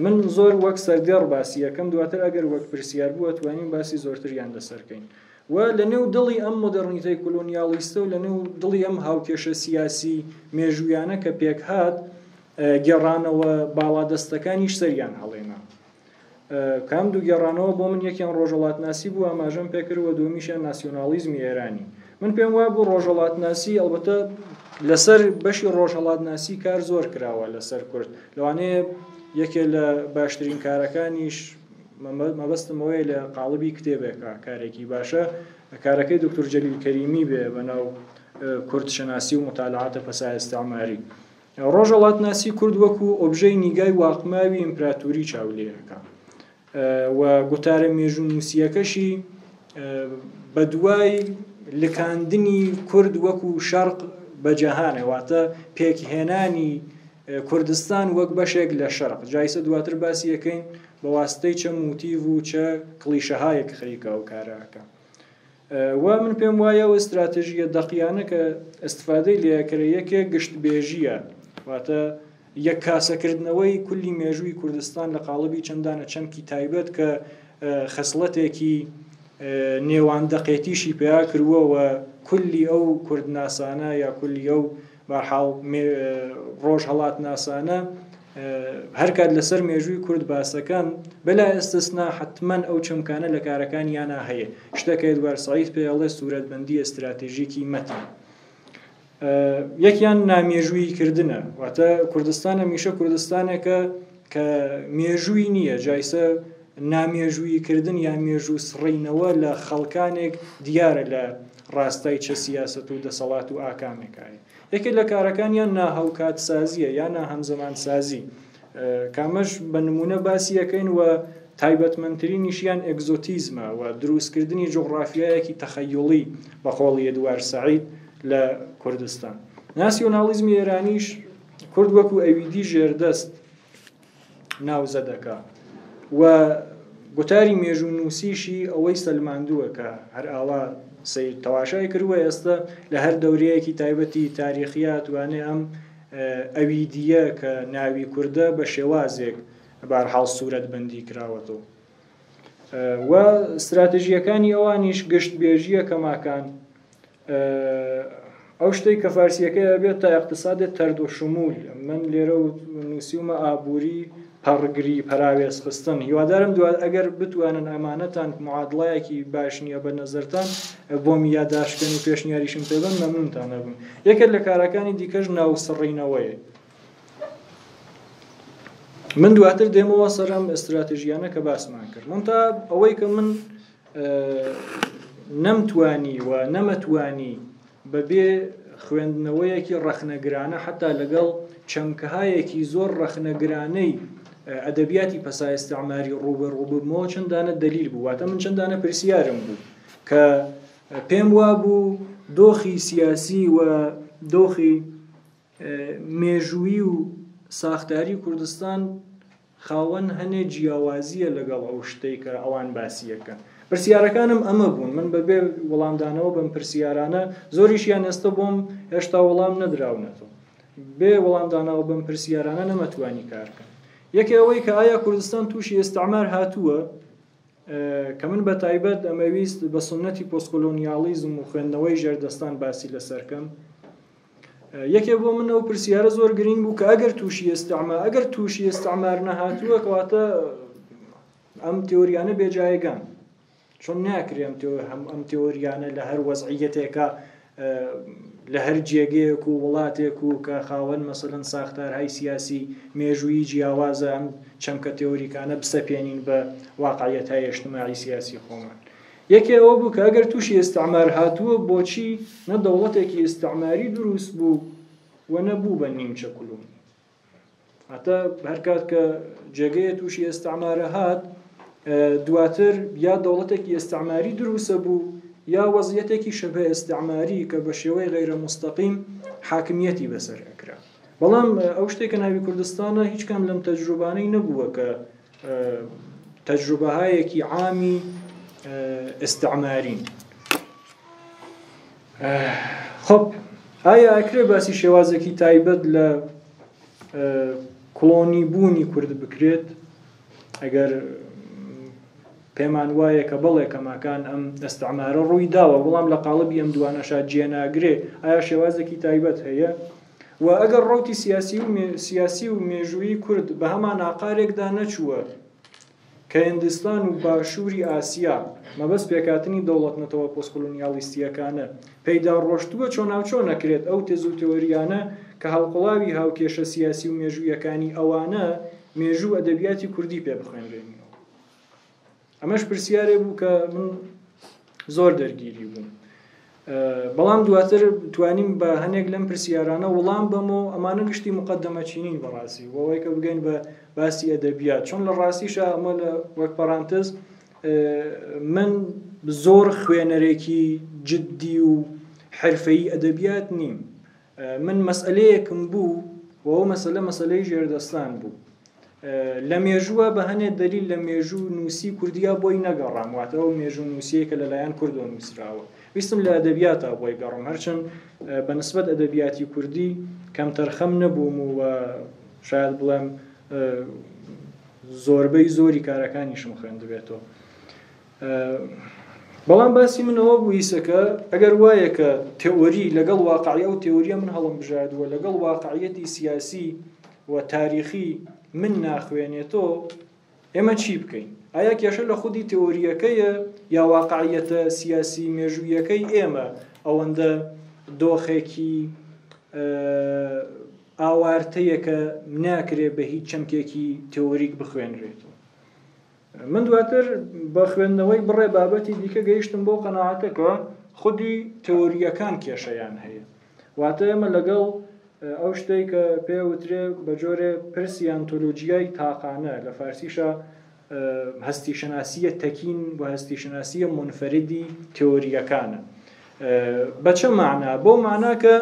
من زۆر وەک سەردێڕ باسی ئەکەم، دواتر ئەگەر وەک پرسیار بوو ئەتوانین باسی زۆرتریان لەسەر کەین. و لە نێو دڵی ئەم مۆدێڕنیتەی کۆلۆنیاڵیستە و لە نێو دڵی ئەم هاوکێشە سیاسی مێژوویانە کە پێکهات، گێڕانەوە باڵادەستەکانیش سەریان هەڵێنا. کام دوو گێڕانەوە بۆ من یەکیان ڕۆژهەڵاتناسی بوو ئاماژەم پێکرد و دووەمیشیان ناسیۆناڵیزمی ئێرانی. من پێم وابوو ڕۆژهەڵاتناسی ئەڵبەتە لەسەر بەشی ڕۆژهەڵاتناسی کار زۆر کراوە لەسەر کورد لەوانەیە یەکێ لە باشترین کارەکانیش مەبەستم ئەوەیە لە قاڵبی کتێبێکە کارێکی باشە کارەکەی دکتور جەلیل کەریمی بێ بەناو کورد شناسی و مطالعات پسا استعماری ڕۆژهەڵاتناسی کورد وەکو ئۆبژەی نیگای واقماوی ئیمپراتوری چاو لێ ئەکا و گوتارە مێژوونووسییەکەشی بە دوای لکاندنی کورد وەکو شەرق بە جەهانە واتە پێکهێنانی کوردستان وەک بەشێک لە شەرق جایسە دواتر باسی یەکەین بە واسطەی چە موتیڤ و چە کڵیشەهایەک خەریکە ئەو کارە ئەکا. و من پێم وایە ئەو ئیستراتژییە دەقیانە کە ئیستفادەی لێ ئەکرێ یەکێ گشتبێژییە واتە یەک کاسەکردنەوەی کولی مێژووی کوردستان لە قاڵبی چەندانە چەمکی تایبەت کە خەسڵەتێکی نێوان دەقێتیشی پیا کردووە و کولی ئەو کوردناسانە یا کولی ئەو بەرحاڵ ڕۆژهەڵاتناسانە هەرکات لەسەر مێژووی کورد باسەکەن بلا ئێستسنا حەتمەن ئەو چەمکانە لە کارەکانیانا هەیە شتێک ئێدوارد سەعید پێ ئەڵێ سوورەتبەندی ئێستراتێژیکی مەتن یەکیان نامێژوویی کردنە واتە کوردستان هەمیشە کوردستانێکە کە مێژووی نییە جایسە نامێژوویی کردن یا مێژوو سڕینەوە لە خەڵکانێک دیارە لە ڕاستای چە سیاسەت و دەسەڵات و ئاکامێکایە. یەکێک لە کارەکانیان ناهاوکاتسازییە یا ناهەمزەمانسازی کامەش بە نموونە باسی ئەکەین و تایبەتمەندترینیشیان ئێگزۆتیزمە و دروستکردنی جوغڕافیایەکی تەخەیوڵی بە قۆڵی ئێدوار سەعید لە کوردستان. ناسیۆناڵیزمی ئێرانیش کورد وەکو ئەویدی ژێردەست ناوزە دەکا و گوتاری مێژوونووسیشی ئەوەی سەلماندووە کە هەر ئاوا سەیر تەواشای کردووە ئێستا لە هەر دەورەیەکی تایبەتی تاریخیا توانێ ئەم ئەویدییە کە ناوی کوردە بە شێوازێک بەهەرحاڵ سوورەتبەندی کراوەتەوە و ستراتژییەکانی ئەوانیش گشت بێژییە کەماکان ئەو شتەی کە فارسیەکەی ئەبێت تا اقتصاد ترد و شمول من لێرە و نووسیومە ئابووری پەڕگری پەراوێزخستن هیوادارم دو ئەگەر بتوانن ئەمانەتان معادڵایەکی باش نییە بە نەزەرتان بۆم یاداشتکەن و پێشنیاریشم پێبن مەمنونتان ئەبم یەکێک لە کارەکانی دیکەش ناوسڕینەوەیە من دواتر دێمەوە سەر ئەم ئستراتژیانە کە باسمان کرد مونتا ئەوەی کە من نەمتوانی و نەمەتوانی بەبێ خوێندنەوەیەکی ڕەخنەگرانە حتا لەگەڵ چەمکەهایەکی زۆر ڕەخنەگرانەی ئەدەبیاتی پەسا ئیستعماری ڕووبەڕوو ببمەوە چەندانە دەلیل بوو واتە من چەندانە پرسیارم بوو کە پێم وابوو دۆخی سیاسی و دۆخی مێژوویی و ساختاری کوردستان خاوەن هەنێ جیاوازییە لەگەڵ ئەو شتەی کە ئەوان باسی ئەکەن. پرسیارەکانم ئەمە بوون، من بەبێ وەڵامدانەوە بەم پرسیارانە، زۆریشیان ئێستە بۆم هێشتا وەڵام نەدراونەتەوە. بێ وەڵامدانەوە بەم پرسیارانە نەمەتوانی کار بکەم. یەکێ ئەوەی کە ئایا کوردستان تووشی ئیستعمار هاتووە؟ کە من بە تایبەت ئەمەویست بە سوننەتی پۆستکۆلۆنیاڵیزم و خوێندنەوەی ژێردەستان باسی لەسەر کەم. یەکێ بۆ من ئەو پرسیارە زۆر گرنگ بوو کە ئەگەر تووشی ئێستعما ئەگەر تووشی ئێستعمار نەهاتووە کەواتە ئەم تێۆریانە بێجایگان چۆن ناکرێ ئەم هەم ئەم تێۆریانە لە هەر وەزعیەتێکە لە هەر جێگەیەک و وڵاتێک و کە خاوەن مەسەلەن ساختارهای سیاسی مێژوویی جیاوازە ئەم چەمکە تێۆریکانە بسەپێنین بە واقعیەتهای ئیجتماعی سیاسی خۆمان. یەکێ ئەوە بوو کە ئەگەر تووشی ئیستعمار هاتووە بۆچی نە دەوڵەتێکی ئیستعماری دروست بوو و نە بوو بە نیمچە کولونی. هەتا هەرکات کە جێگەیە تووشی ئیستعمارە هات دواتر یا دەوڵەتێکی ئیستعماری دروسە بوو یا وەزیەتێکی شەبه ئیستعماری کە بە شێوەی غەیرە مستەقیم حاکمیەتی بەسەر ئەکرا. بەڵام ئەو شتێک کە ناوی کوردستانە هیچ کام لەم تەجروبانەی نەبووە کە تەجروبەهایەکی عامی ئیستعمارین. خب ئایا ئەکرێ باسی شێوازێکی تایبەت لە کڵۆنی بوونی کورد بکرێت ئەگەر پێمان وایە کە بەڵێ کەماکان ئەم ئەستعمارە ڕووی داوە بەڵام لە قاڵبی ئەم دوانەشا جێناگرێ ئایا شێوازێکی تایبەت هەیە و ئەگەر ڕەوتی سیاسی و سیاسی و مێژوویی کورد بە هەمان ئاقارێکدا نەچووە کە هندستان و باشووری ئاسیا، مەبەست پێکهاتنی دەوڵەت-نەتەوە پۆستکۆلۆنیالیستییەکانە، پێیدا ڕۆشتووە چۆناوچۆن ئەکرێت ئەو تێز و تێۆرییانە کە هەڵقوڵاوی هاوکێشە سیاسی و مێژوویەکانی ئەوانە مێژوو و ئەدەبیاتی کوردی پێ بخوێنرێنینەوە؟ ئەمەش پرسیارێ بوو کە من زۆر دەرگیری بووم. بەڵام دواتر توانیم بە هەنێک لەم پرسیارانە وڵام بەمەوە ئەمانە گشتی مقدمەچینین بەڕاستی بۆ ئەوەی کە بگەین بە باسی ئەدەبیات چۆن لە ڕاستیشا ئەمە لە وەک پەرانتز من زۆر خوێنەرێکی جددی و حرفەیی ئەدەبیات نیم من مەسئلەیەکم بوو و ئەو مەسەلە مەسەلەی ژێردەستان بوو لە مێژووە بە هەنێ دەلیل لە مێژوو نووسی کوردیا بۆی نەگەڕام واتە ئەو مێژوو نووسیەی کە لەلایەن کوردەوە نووسراوە ویستم لە ئەدەبیاتا بۆی گەڕم هەرچەند بە نسبەت ئەدەبیاتی کوردی کەمتەرخەم نەبووم و شاید بڵێم زۆربەی زۆری کارەکانیشم خوێندبێتەوە بەڵام باسی من ئەوە بوو ئیسەکە ئەگەر وایە کە تئۆری لەگەڵ واقعی ئەو تئۆریە من هەڵم بژاردووە لەگەڵ واقعیەتی سیاسی و تاریخی من ناخوێنێتەوە ئێمە چی بکەین؟ ئایا کێشە لە خودی تئۆریەکەیە یا واقعیەتە سیاسی مێژوویەکەی ئێمە ئەوەندە دۆخێکی ئاوارتەیە کە ناکرێ بە هیچ چەمکێکی تئۆریک بخوێنرێتەوە؟ من دواتر بە خوێندنەوەی بڕێ بابەتی دیکە گەیشتم بەو قەناعەتە کە خودی تئۆرییەکان کێشەیان هەیە. واتە ئێمە لەگەڵ ئەو شتەی کە پێ وترێ بە جۆرێ پرسی ئەنتۆلۆجیای تاقانە، لە فارسیشا. هەستی شناسییە تەکین و هەستی شناسییە مونفەریدی تێۆرییەکانە. بە چە مەعنا؟ بەو مەعنا کە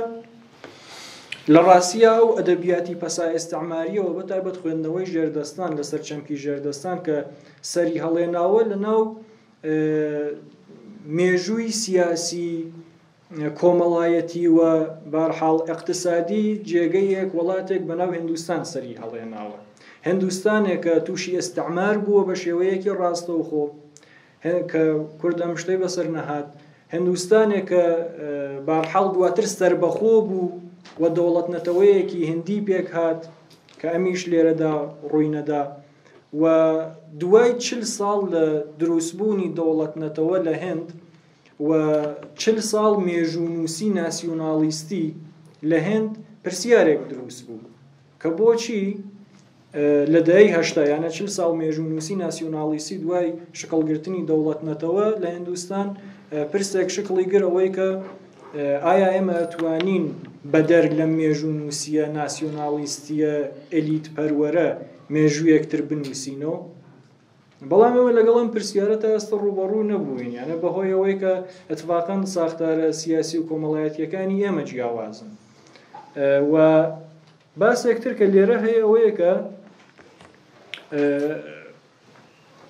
لە ڕاستیا ئەو ئەدەبیاتی پەسا ئیستعمارییەوە بە تایبەت خوێندنەوەی ژێردەستان لەسەر چەمکی ژێردەستان کە سەری هەڵێناوە لە ناو مێژووی سیاسی کۆمەڵایەتی و بارحاڵ ئیقتسادی جێگەیەک وڵاتێک بە ناو هندوستان سەری هەڵێناوە. هندوستانێک کە تووشی ئیستعمار بووە بە شێوەیەکی ڕاستەوخۆ کە کورد ئەم شتەی بەسەر نەهات. هندوستانێک کە بارحاڵ دواتر سەربەخۆ بوو و دەوڵەت نەتەوەیەکی هندی پێک هات کە ئەمیش لێرەدا ڕووی نەدا و دوای 40 ساڵ لە دروستبوونی دەوڵەت نەتەوە لە هند و 40 ساڵ مێژوونووسی ناسیوناڵیستی لە هند پرسیارێک دروست بوو کە بۆچی لە دەیەی 80 یانە 40 ساڵ مێژوونووسی ناسیوناڵیستی دوای شکڵگرتنی دەوڵەت نەتەوە لە هندوستان پرسێک شکڵی گر ئەوەی کە ئایا ئێمە توانین بەدەر لەم مێژوونووسیە ناسیوناڵیستیە ئەلیت پەروەرە مێژوویەکتر بنووسینەوە؟ بەڵام ئێمە لەگەڵ ئەم پرسیارە تا ئێستا ڕووبەڕوو نەبووین، یانە بەهۆی ئەوەی کە ئەتفاقەن ساختارە سیاسی و کۆمەڵایەتیەکانی ئێمە جیاوازن. و باسێکتر کە لێرە هەیە ئەوەیە کە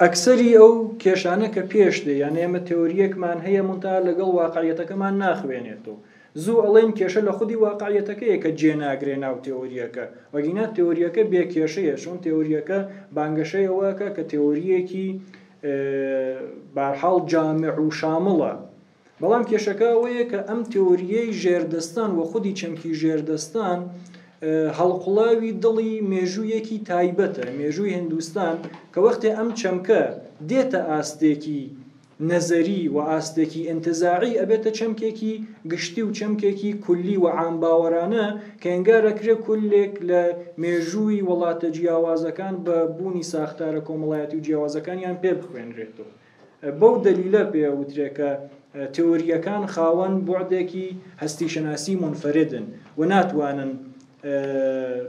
ئەکسەری ئەو کێشانە کە پێش دێ، یانە ئێمە تێۆریەکمان هەیە مونتا لەگەڵ واقعیەتەکەمان ناخوێنێتەوە. زوو ئەڵێن کێشە لە خودی واقعیەتەکەیە کە جێ ناگرێ ناو تێۆریەکە، وەگینا تێۆریەکە بێ کێشەیە، چون تێۆریەکە بانگەشەی ئەوەکە کە تێۆریەکی بارحاڵ جامع و شامڵە. بەڵام کێشەکە ئەوەیە کە ئەم تێۆریەی ژێردەستان و خودی چەمکی ژێردەستان هەڵقوڵاوی دڵی مێژوویەکی تایبەتە، مێژووی هندوستان، کە وەختێ ئەم چەمکە دێتە ئاستێکی نەزەری و ئاستێکی ئینتزاعی ئەبێتە چەمکێکی گشتی و چەمکێکی کولی و عام باوەرانە کە ئێنگار ئەکرێ کولێک لە مێژووی وڵاتە جیاوازەکان بە بوونی ساختارە کۆمەڵایەتی و جیاوازەکانیان پێ بخوێنرێتەوە. بەو دەلیلە پێ ئەوترێ کە تێۆرییەکان خاوەن بوعدێکی هەستیشناسی مونفەردن و ناتوانن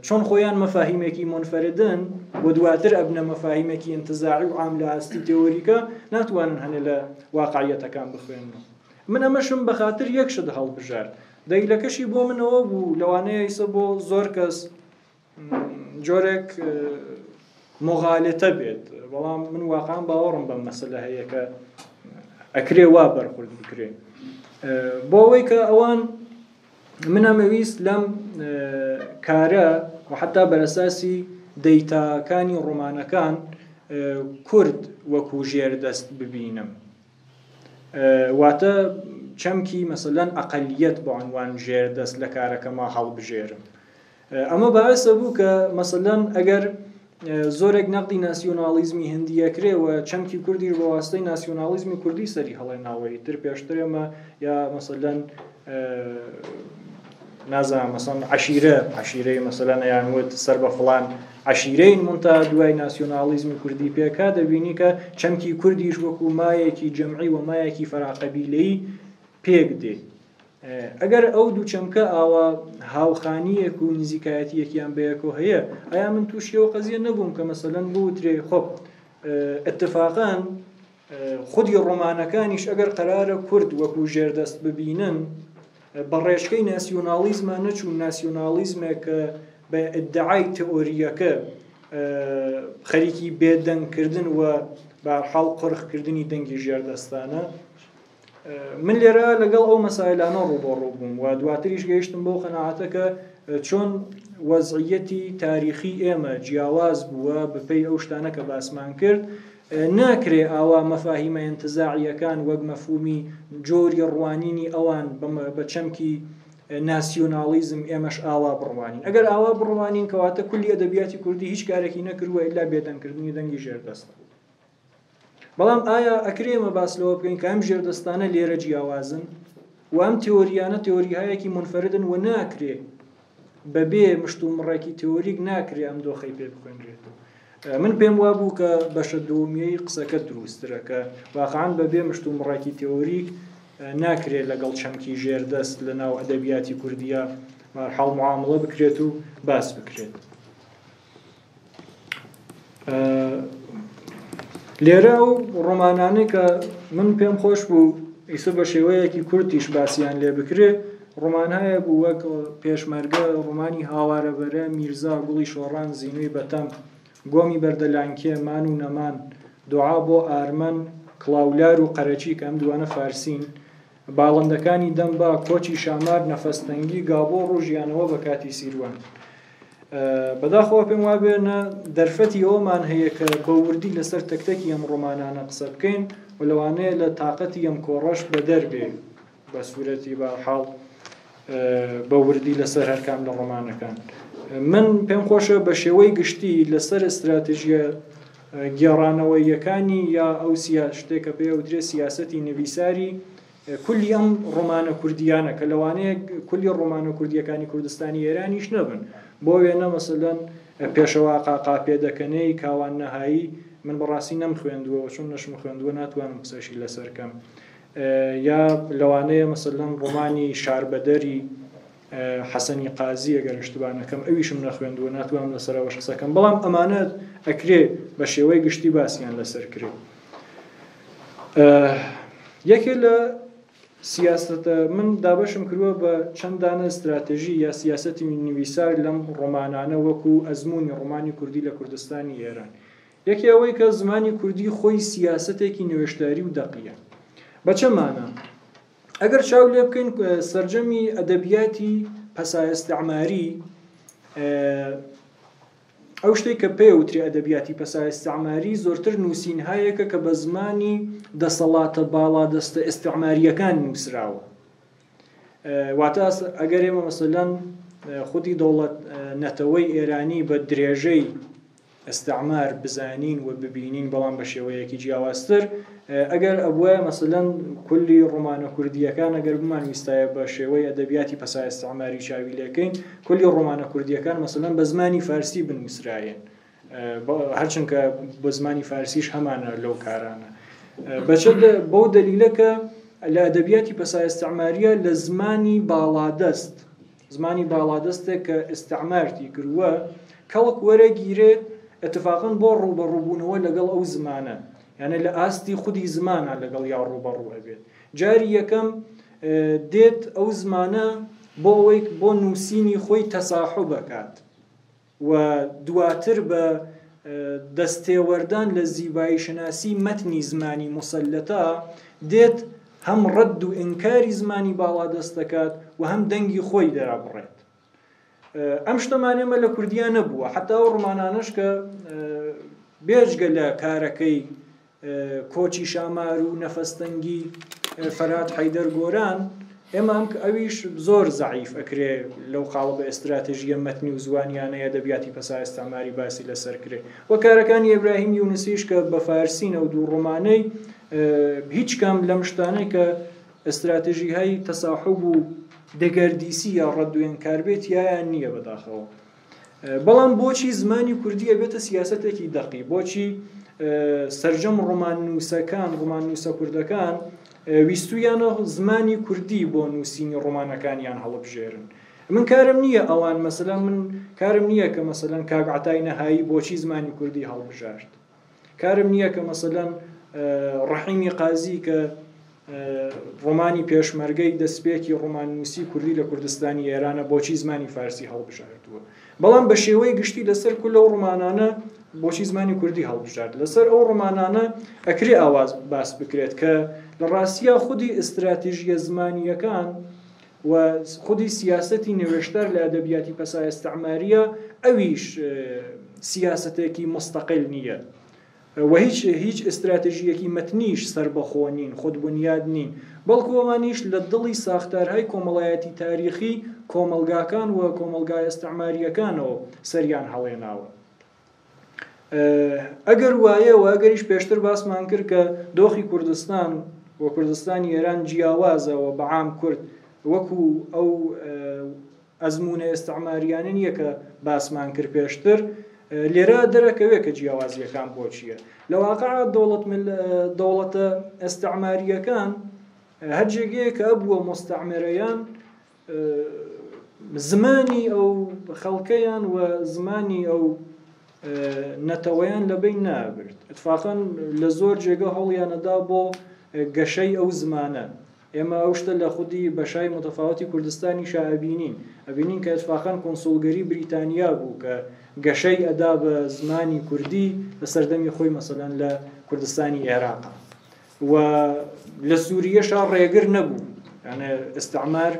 چۆن خۆیان مەفاهیمێکی مونفەردن و دواتر ئەبنە مەفاهیمێکی ئینتزاعی و عام لە ئاستی تێۆریکە ناتوانن هەنێ لە واقعیەتەکان بخوێننەوە. من ئەمەشم بە خاتر یەک شت هەڵبژارد، دەلیلەکەشی بۆ من ئەوە بوو لەوانەیە ئیسە بۆ زۆر کەس جۆرێک مغالطە بێت، بەڵام من واقعا باوەڕم بەم مەسەلە هەیە کە ئەکرێ وا بەرخورد بکرێ. بۆ ئەوەی کە ئەوان من ئەمەویست لەم کارە و حتا بەرەساسی دەیتاکانی ڕۆمانەکان کورد وەکو ژێردەست ببینم، واتە چەمکی مەسەلەن ئەقەلیەت بە عنوان ژێردەست لە کارەکەما هەڵبژێرم. ئەمە باعثە بوو کە مەسەلەن ئەگەر زۆرێک نەقدی ناسیۆنالیزمی هندیەکرێ و چەمکی کوردیش بە واسطەی ناسیۆنالیزمی کوردی سەری هەڵێناوەی تر پێشتر ئێمە یا مەسەلەن نازانم مەسەلەن عەشیرە، عەشیرەی مەسەلەن ئەیان وت سەر بە فڵان عەشیرەین، مونتا دوای ناسیۆنالیزمی کوردی پێکا دەبینی کە چەمکی کوردیش وەکو مایەکی جەمعی و مایەکی فەراقەبیلەی پێک دێ. ئەگەر ئەو دوو چەمکە ئاوا هاوخانیەک و نزیکایەتیەکیان بەیەکەوە هەیە، ئایا من تووشی ئەو قەزیە نەبووم کە مەسەلەن بوترێ خۆ اتفاقاً خودی ڕۆمانەکانیش ئەگەر قەرارە کورد وەکو ژێردەست ببینن بە ڕێچکەی ناسیۆنالیزما نەچوون، ناسیۆنالیزمێک کە بە ئیدعای تئۆریەکە خەریکی بێدەنگکردن و بەهەرحاڵ قۆرخکردنی دەنگی ژێردەستانە. من لێرە لەگەڵ ئەو مەسایلانە ڕووبەڕوو بووم و دواتریش گەیشتم بەو قەناعەتە کە چۆن وەزعیەتی تاریخی ئێمە جیاواز بووە بەپێی ئەو شتانە کە باسمان کرد. ناکرێ ئاوا مەفاهیمە ئینتزاعیەکان وەک مەفهومی جۆری ڕوانینی ئەوان بە چەمکی ناسیۆنالیزم ئێمەش ئاوا بڕوانین. ئەگەر ئاوا بڕوانین کەواتە کولی ئەدەبیاتی کوردی هیچ کارێکی نەکردووە ئیلا بێدەنگکردنی دەنگی ژێردەستە. بەڵام ئایا ئەکرێ ئێمە باس لەوە بکەین کە ئەم ژێردەستانە لێرە جیاوازن و ئەم تێۆریانە تێۆریهایەکی منفەردن و ناکرێ بەبێ مشت و مڕێکی تێۆریک ناکرێ ئەم دۆخەی پێ بخوێنرێتەوە. من پێم وا بوو کە بەشە دووەمیەی قسەکە دروستترە کە واقعاً بەبێ مشت و مڕێکی تێۆریک ناکرێ لەگەڵ چەمکی ژێردەست لە ناو ئەدەبیاتی کوردیە حاڵ معاملە بکرێت و باس بکرێت. لێرە ئەو ڕۆمانانەی کە من پێم خۆش بوو ئیسە بە شێوەیەکی کورتیش باسیان لێ بکرێ، ڕۆمانهایە بوو وەک پێشمەرگە، ڕۆمانی هاوارەبەرە، میرزا، گوڵی شۆڕان، زینووی بەتەم، گۆمی بەردەلانکێ، مان و نەمان، دوعا بۆ ئارمەن، کڵاولار و قەرەچی کە ئەم دووانە فارسین، باڵندەکانی دەم با، کۆچی شامار، نەفەستەنگی، گابۆڕ و ژیانەوە بە کاتی سیروان. بەداخەوە پێم وابێ نە دەرفەتی ئەوەمان هەیە کە بە وردی لەسەر تەک تەکی ئەم ڕۆمانانە قسە بکەین و لەوانەیە لە تاقەتی ئەم کۆڕەش بەدەر بێ بە سوورەتی بەرحاڵ بە وردی لەسەر هەرکام لە ڕۆمانەکان. من پێم خۆشە بە شێوەی گشتی لەسەر ئستراتژیە گێڕانەوەییەکانی یا ئەو سیا شتێک کە پێی ئەوترێ سیاسەتی نڤیساری کولی ئەم ڕۆمانە کوردییانە کە لەوانەیە کولی ڕۆمانە کوردییەکانی کوردستانی ئێرانیش نەبن بۆ وێنە مەسەلەن پێشەوا قاقا پێدەکەنێی کاوان نەهایی من بەڕاستی نەمخوێندووە و چون نەشم خوێندووە ناتوانم قسەشی لەسەر کەم یا لەوانەیە مەسەلەن ڕۆمانی شاربەدەری حەسەنی قازی ئەگەر اشتباه نەکەم ئەویشم نەخوێندووە ناتوانم لەسەر ئەوەش قسە کەم بەڵام ئەمانە ئەکرێ بە شێوەی گشتی باسیان لەسەر کرێ یەکێ لە سیاستە من دابەشم کردووە بە چەند دانە استراتژی یا سیاسەتی نویسار لەم ڕۆمانانە وەکو ئەزمموی ڕۆمانی کوردی لە کوردستانی ئێران یەکێ ئەوەی کە زمانی کوردی خۆی سیاسەتێکی نوێشتاری و دەقیە بە چە مانا ئەگەر چاو لێ بکەین سەرجەمی ئەدەبیاتی پەسا ئیستعماری ئەو شتێک کە پێ وترێ ئەدەبیاتی پەسا ئیستعماری زۆرتر نووسینهایەکە کە بە زمانی دەسەڵاتە باڵادەستە ئیستعماریەکان نووسراوە واتە ئەگەر ئێمە مەسەلەن خودی دەوڵەت نەتەوەی ئێرانی بە درێژەی ئیستعمار بزانین و ببینین بەڵام بە شێوەیەکی جیاوازتر ئەگەر ئەبوایە مەسەلەن کولی ڕۆمانە کوردییەکان ئەگەر بمان ویستایە بە شێوەی ئەدەبیاتی پەسا ئیستعماری چاوی لێکەین کولی ڕۆمانە کوردییەکان مەسەلەن بە زمانی فارسی بنووسرایەن هەرچنکە بە زمانی فارسیش هەمانە لەو کارانە بەچە بەو دەلیلە کە لە ئەدەبیاتی پەسا ئیستعماریە لە زمانی باڵادەست زمانی باڵادەستێک کە ئیستعمارتی کردووە کەڵک وەرەگیرێت ئیتفاقەن بۆ ڕووبەڕووبوونەوە لەگەڵ ئەو زمانە یانێ لە ئاستی خودی زمانە لەگەڵ یا ڕووبەڕوو ئەبێت جاری یەکەم دێت ئەو زمانە بۆ ئەوەی بۆ نووسینی خۆی تەساحوب ئەکات و دواتر بە دەستێوەردان لە زیباییشناسی مەتنی زمانی موسەلەتا دێت هەم ڕەد و ئینکاری زمانی باڵادەست دەکات و هەم دەنگی خۆی دەرابڕێت. ئەم شتەمان ئێمە لە کوردیا نەبووە، حەتا ئەو ڕۆمانانەش کە بێجگە لە کارەکەی کۆچی شامار و نەفەستەنگی فەرهاد حەیدەر گۆران، ئێمە ئەم ئەویش زۆر زەعیف ئەکرێ لەو قاڵبە ئێستراتژییە مەتنی و زوانیانەی ئەدەبیاتی پەسا ئێستعماری باسی لەسەر کرێ و کارەکانی ئیبراهیم یونسیش کە بە فارسینە و دوو ڕۆمانەی هیچ کام لەم شتانەی کە ئێستراتژیهای تەساحوب و دەگەردیسی یا ڕەد و ئینکار بێ تیایان نییە بەداخەوە. بەڵام بۆچی زمانی کوردی ئەبێتە سیاسەتێکی دەقی؟ بۆچی سەرجەم ڕۆماننووسەکان، ڕۆماننووسە کوردەکان ویستوویانە زمانی کوردی بۆ نووسینی ڕۆمانەکانیان هەڵبژێرن؟ من کارم نییە ئەوان مەسەلەن من کارم نییە کە مەسەلەن کاک عەتای نەهایی بۆچی زمانی کوردی هەڵبژارد؟ کارم نییە کە مەسەلەن ڕەحیمی قازی کە ڕۆمانی پێشمەرگەی دەستپێکی ڕۆماننووسی کوردی لە کوردستانی ئێرانە بۆچی زمانی فارسی هەڵبژاردووە بەڵام بە شێوەی گشتی لەسەر کول لەو ڕۆمانانە بۆچی زمانی کوردی هەڵبژارد لەسەر ئەو ڕۆمانانە ئەکرێ ئاواز باس بکرێت کە لە ڕاستیا خودی ئیستراتیژیە زمانیەکان و خودی سیاسەتی نوێشتار لە ئەدەبیاتی پەسا ئیستعماریە ئەویش سیاسەتێکی موستەقیل نییە و هیچ هیچ ئیستراتژییەکی مەتنیش سەربەخۆ نین، خودبونیاد نین، بەڵکو ئەوانیش لە دڵی ساختارهای کۆمەڵایەتی تاریخی کۆمەڵگاکان و کۆمەڵگا ئیستعمارییەکانەوە سەریان هەڵێناوە. ئەگەر وایە و ئەگەریش پێشتر باسمان کرد کە دۆخی کوردستان و کوردستانی ئێران جیاوازە و بە عام کورد وەکو ئەو ئەزموونە ئێستعماریانە نییە کە باسمان کرد پێشتر، لێرە دەرەکەوێ کە جیاوازییەکان بۆ چییە. لە واقع دەوڵەت دەوڵەتە ئێستعمارییەکان هەر جێگەیەک کە ئەبووە مۆستعمرەیان زمانی ئەو خەڵکەیان و زمانی ئەو نەتەوەیان لەبەین نابرد اتفاقا لە زۆر جێگە هەوڵیانەدا بۆ گەشەی ئەو زمانە ئێمە ئەو شتە لە خودی بەشای متەفاوتی کوردستانیشا ئەبینین ئەبینین کە اتفاقا کونسوڵگەری بریتانیا بوو کە گەشەی ئەدا بە زمانی کوردی لە سەردەمی خۆی مەسەلەن لە کوردستانی عێراقا و لە سووریەشا ڕێگر نەبوو یانە ئیستعمار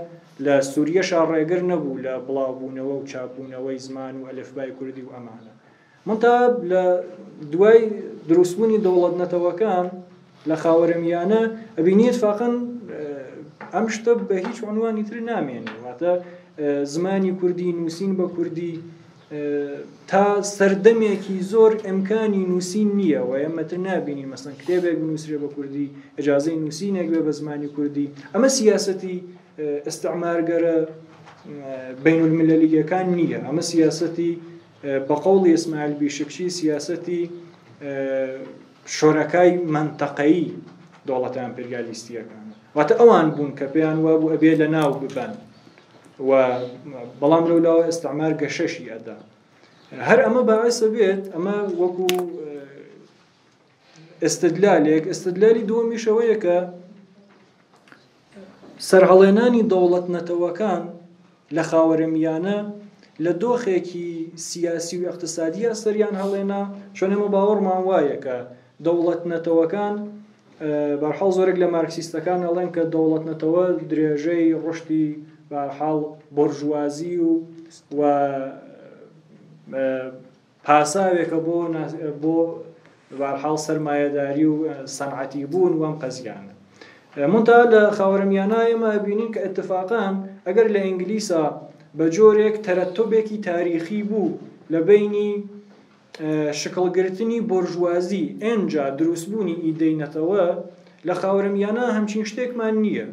لە سووریەشا ڕێگر نەبوو لە بڵاوبوونەوە و چاپبوونەوەی زمان و ئەلفبای کوردی و ئەمانە منتا لە دوای دروستبوونی دەوڵەت نەتەوەکان لە خاوەرەمیانە ئەبینی اتفاقا ئەم شتە بە هیچ عنوانی تر نامێنێ واتە زمانی کوردی نووسین بە کوردی تا سەردەمێکی زۆر ئیمکانی نووسین نییە و ئێمە تر نابینین مەسەن کتێبێک بنووسرێ بە کوردی ئەجازەی نووسینێک بێ بە زمانی کوردی ئەمە سیاسەتی ئیستعمارگەرە بین المللیەکان نییە ئەمە سیاسەتی بە قەوڵی ئیسماعیل بیشکچی سیاسەتی شۆرەکای مەنتەقەیی دەوڵەتە ئەمپریالیستیەکانە واتە ئەوان بوون کە پێیان وابوو ئەبێ لە ناو ببەن و بەڵام لەو لاوە ئیستعمار گەشەشی ئەدا هەر ئەمە باعسە بێت ئەمە وەکو ئستدلالێک ئستدلالی دووەمیشەوەیە کە سەرهەڵێنانی دەوڵەت نەتەوەکان لە خاوەرەمیانە لە دۆخێکی سیاسی و ئیقتسادییا سەریان هەڵێنا، چۆن ئێمە باوەڕمان وایە کە دەوڵەت نەتەوەکان بەرحاڵ زۆرێک لە مارکسیستەکان ئەڵێن کە دەوڵەت نەتەوە درێژەی ڕشتی بەرحاڵ بۆرژوازی و و پاساوێکە بۆ بۆ بەهەرحاڵ سەرمایەداری و سەنعەتی بوون و ئەم قەزیانە. مونتا لە خاوەرمیانە ئێمە ئەبینین کە ئیتفاقان ئەگەر لە ئینگلیسا بە جۆرێک تەرەتوبێکی تاریخی بوو لە بەینی شکڵگرتنی بۆرژوازی ئێنجا دروستبوونی ئیدەی نەتەوە لە خاوەرمیانە هەمچین شتێکمان نییە.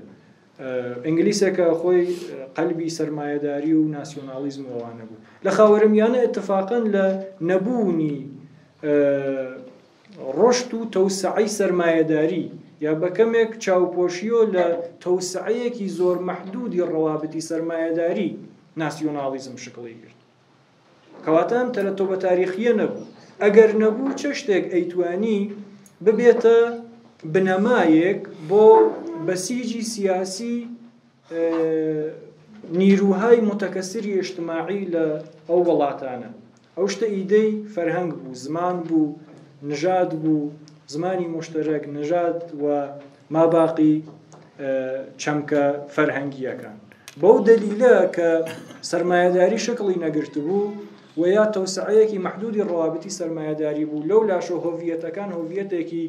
ئینگلیسێکە خۆی قەلبی سەرمایەداری و ناسیۆناڵیزم و ئەوانە بوو. لە خاوەرمیانە ئیتفاقەن لە نەبوونی ڕۆشت و تەوسعەی سەرمایەداری یا بە کەمێک چاوپۆشیۆ لە تەوسعەیەکی زۆر مەحدودی ڕەوابتی سەرمایەداری ناسیۆناڵیزم شکڵی گرت. کەواتە ئەم تەرەتۆبە تاریخییە نەبوو. ئەگەر نەبوو چ شتێک ئەیتوانی ببێتە بنەمایەک بۆ بەسیجی سیاسی نیروهای متەکەسری ئیجتماعی لە ئەو وڵاتانە؟ ئەو شتە ئیدەی فەرهەنگ بوو، زمان بوو، نژاد بوو، زمانی موشتەرەک، نژاد و ماباقی چەمکە فەرهەنگییەکان. بەو دەلیلە کە سەرمایەداری شکڵی نەگرتبوو و یا تەوسعەیەکی مەحدودی ڕەوابتی سەرمایەداری بوو، لەو لاشەوە هۆڤیەتەکان هۆڤیەتێکی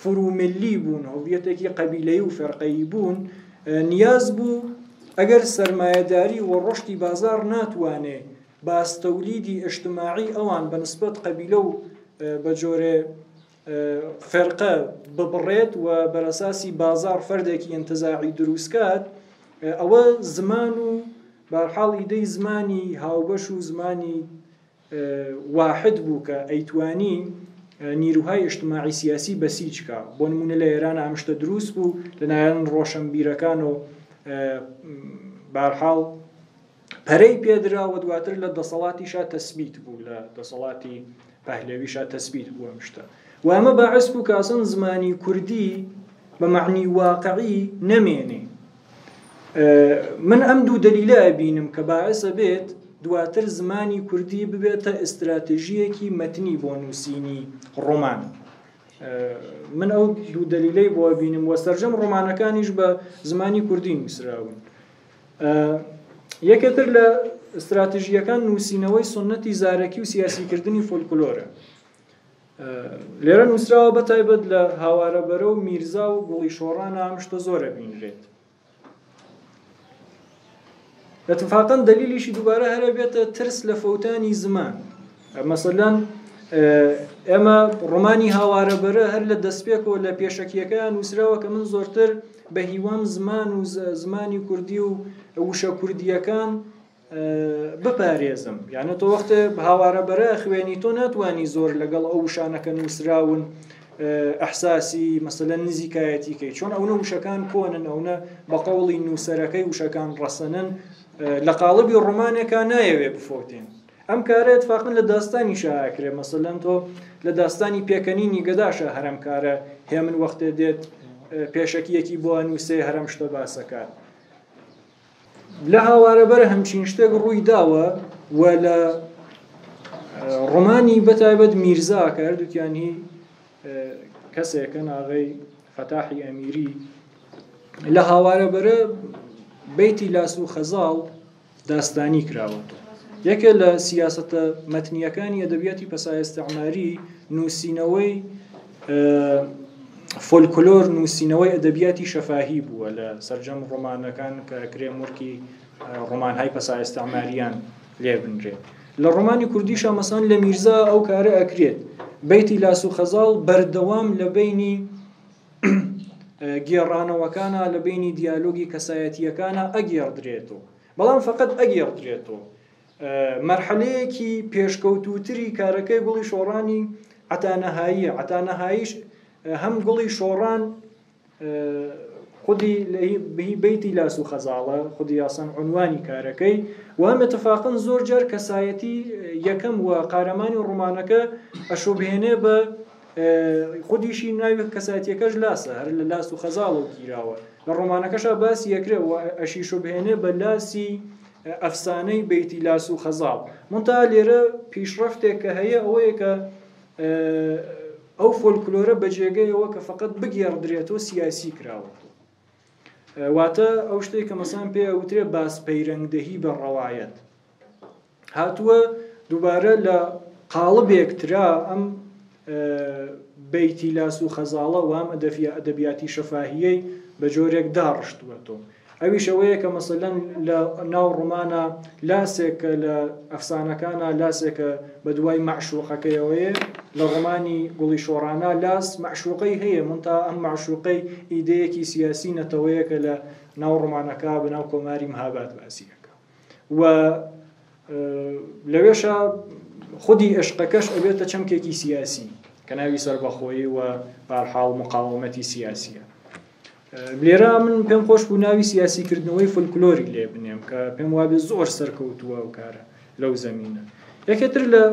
فروملی بوون، هۆڤیەتێکی قەبیلەیی و فێرقەیی بوون، نیاز بوو ئەگەر سەرمایەداری و ڕۆشتی بازاڕ ناتوانێ باز تەولیدی ئیجتماعی ئەوان بە نسبەت قەبیلە و بە جۆرێ فێرقە ببڕێت و بەرەساسی بازاڕ فەردێکی ئینتزاعی دروستکات، ئەوە زمان و بەهەرحاڵ ئیدەی زمانی هاوبەش و زمانی واحد بوو کە ئەیتوانی نیروهای ئیجتماعی سیاسی بەسیج کا. بۆ نمونە لە ئێران ئەم شتە دروست بوو لەلایەن ڕۆشنبیرەکان و بەهەرحاڵ پەرەی پێدرا و دواتر لە دەسەڵاتیشا تەسبیت بوو لە دەسەڵاتی پەهلەویشا تەسبیت بوو ئەم شتە و ئەمە باعث بوو کە ئەسڵەن زمانی کوردی بە مەعنی واقعی نەمێنێ. من ئەم دوو دەلیلە ئەبینم کە باعث ئەبێت دواتر زمانی کوردی ببێتە ئیستراتژیەکی مەتنی بۆ نووسینی ڕۆمان. من ئەو دوو دەلیلەی بۆ ئەبینم و سەرجەم ڕۆمانەکانیش بە زمانی کوردی نووسراون. یەکێ تر لە استراتژیەکان نووسینەوەی سنەتی زارەکی و سیاسیکردنی فۆلکلۆرە. لێرە نووسراوە بە تایبەت لە هاوارە بەرە و میرزا و گوڵی شۆڕانە ئەم شتە زۆرە بینرێت. اتفاقا دلیلیشی دووبارە هەرە بێتە ترس لە فەوتانی زمان. مەسەلەن ئێمە ڕۆمانی هاوارە بەرە هەر لە دەستپێکەوە لە پێشەکیەکەیان نووسراوە کە من زۆرتر بە هیوام زمان و زمانی کوردی و وشە کوردیەکان بپارێزم یانە تۆ وەختێ هاوارە بەرە خوێنی تۆ ناتوانانی زۆر لەگەڵ ئەو وشانە کە نووسراون ئەحساسی مەسەلەن نزیکایەتیکەی چۆن ئەونە وشەکان کۆنن ئەونە بە قەوڵی نووسەرەکەی وشەکان ڕەسەنن لە قاڵبی ڕۆمانێکا نایەوێ بفەوتێن. ئەم کارە ئیتفاقەن لە داستانیشا ئەکرێ، مەسەلەن تۆ لە داستانی پێکەنینی گەداشا هەر ئەم کارە هێمن وەختێ دێت پێشەکییەکی بۆ ئەنووسێ هەر ئەم شتە باس ئەکات. لە هاوارەبەرە هەمچین شتێک ڕووی داوە و لە ڕۆمانی بەتایبەت میرزا کە هەردووکیان هی کەسێکن ئاغەی فەتاحی ئەمیری لە هاوارەبەرە بەیتی لاس و خەزاڵ داستانی کراوەتەوە. یەکێ لە سیاسەتە مەتنییەکانی ئەدەبیاتی پەسائیستعماری نووسینەوەی فۆلکلۆر، نووسینەوەی ئەدەبیاتی شەفاهی بووە لە سەرجەم ڕۆمانەکان کە ئەکرێ مورکی ڕۆمانهای پەسائیستعماریان لێ بنرێت. لە ڕۆمانی کوردیشا مەسەن لە میرزا ئەو کارە ئەکرێت. بەیتی لاس و خەزاڵ بەردەوام لە بەینی گێڕانەوەکانا لە بەینی دیالۆگی کەسایەتییەکانا ئەگێڕدرێتۆ. بەڵام فەقەت ئەگێڕدرێتۆ. مەرحەلەیەکی پێشکەوتووتری کارەکەی گوڵی شۆڕانی عەتا نەهاییە. عەتا نەهاییش هەم گوڵی شۆڕان خودی هی بەیتی لاس و خەزاڵە، خودی یاسان عونوانی کارەکەی و هەم ئیتفاقەن زۆر جار کەسایەتی یەکەم و قارەمانی ڕۆمانەکە ئەشوبهێنێ بە خودیشی ناوی کەسایەتیەکەش لاسە، هەر لە لاس و خەزاڵەوە گیراوە. لە ڕۆمانەکەشا باسی ئەکرێ و ئەشیشوبهێنێ بە لاسی ئەفسانەی بەیتی لاس و خەزاڵ. مونتا لێرە پیشڕەفتێک کە هەیە ئەوەیە کە ئەو فۆلکلۆرە بە جێگەی ئەوە کە فەقەت بگێڕدرێتەوە سیاسی کراوەتەوە. واتە ئەو شتێک کە مەسان پێ ئەوترێ باس پەیرەنگدەهی بە ڕەوایەت. هاتووە دووبارە لە قاڵبێک ترا ئەم بەیتی لاس و خەزاڵە و ئەم ئەدەفیە ئەدەبیاتی شەفاهیەی بە جۆرێک داڕشتووەتەوە. ئەویش ئەوەیە کە مەسەلەن لە ناو ڕۆمانە لاسێک کە لە ئەفسانەکانە لاسێکە بە دوای مەعشوقەکەیەوەیە، لە ڕۆمانی گوڵی شۆڕانە لاس مەعشوقەی هەیە، مونتا ئەم مەعشوقەی ئیدەیەکی سیاسی نەتەوەیە کە لە ناو ڕۆمانەکە بە ناو کۆماری مهاباد باسی ئەکا و لەوێشا خودی ئێشقەکەش ئەبێتە چەمکێکی سیاسی کە ناوی سەربەخۆیی و بارحاڵ مقاومەتی سیاسیە. لێرە من پێم خۆش بوو ناوی سیاسیکردنەوەی فولکلۆری لێ بنێم کە پێم وابێ زۆر سەرکەوتووە ئەو کارە لەو زەمینە. یەکێتر لە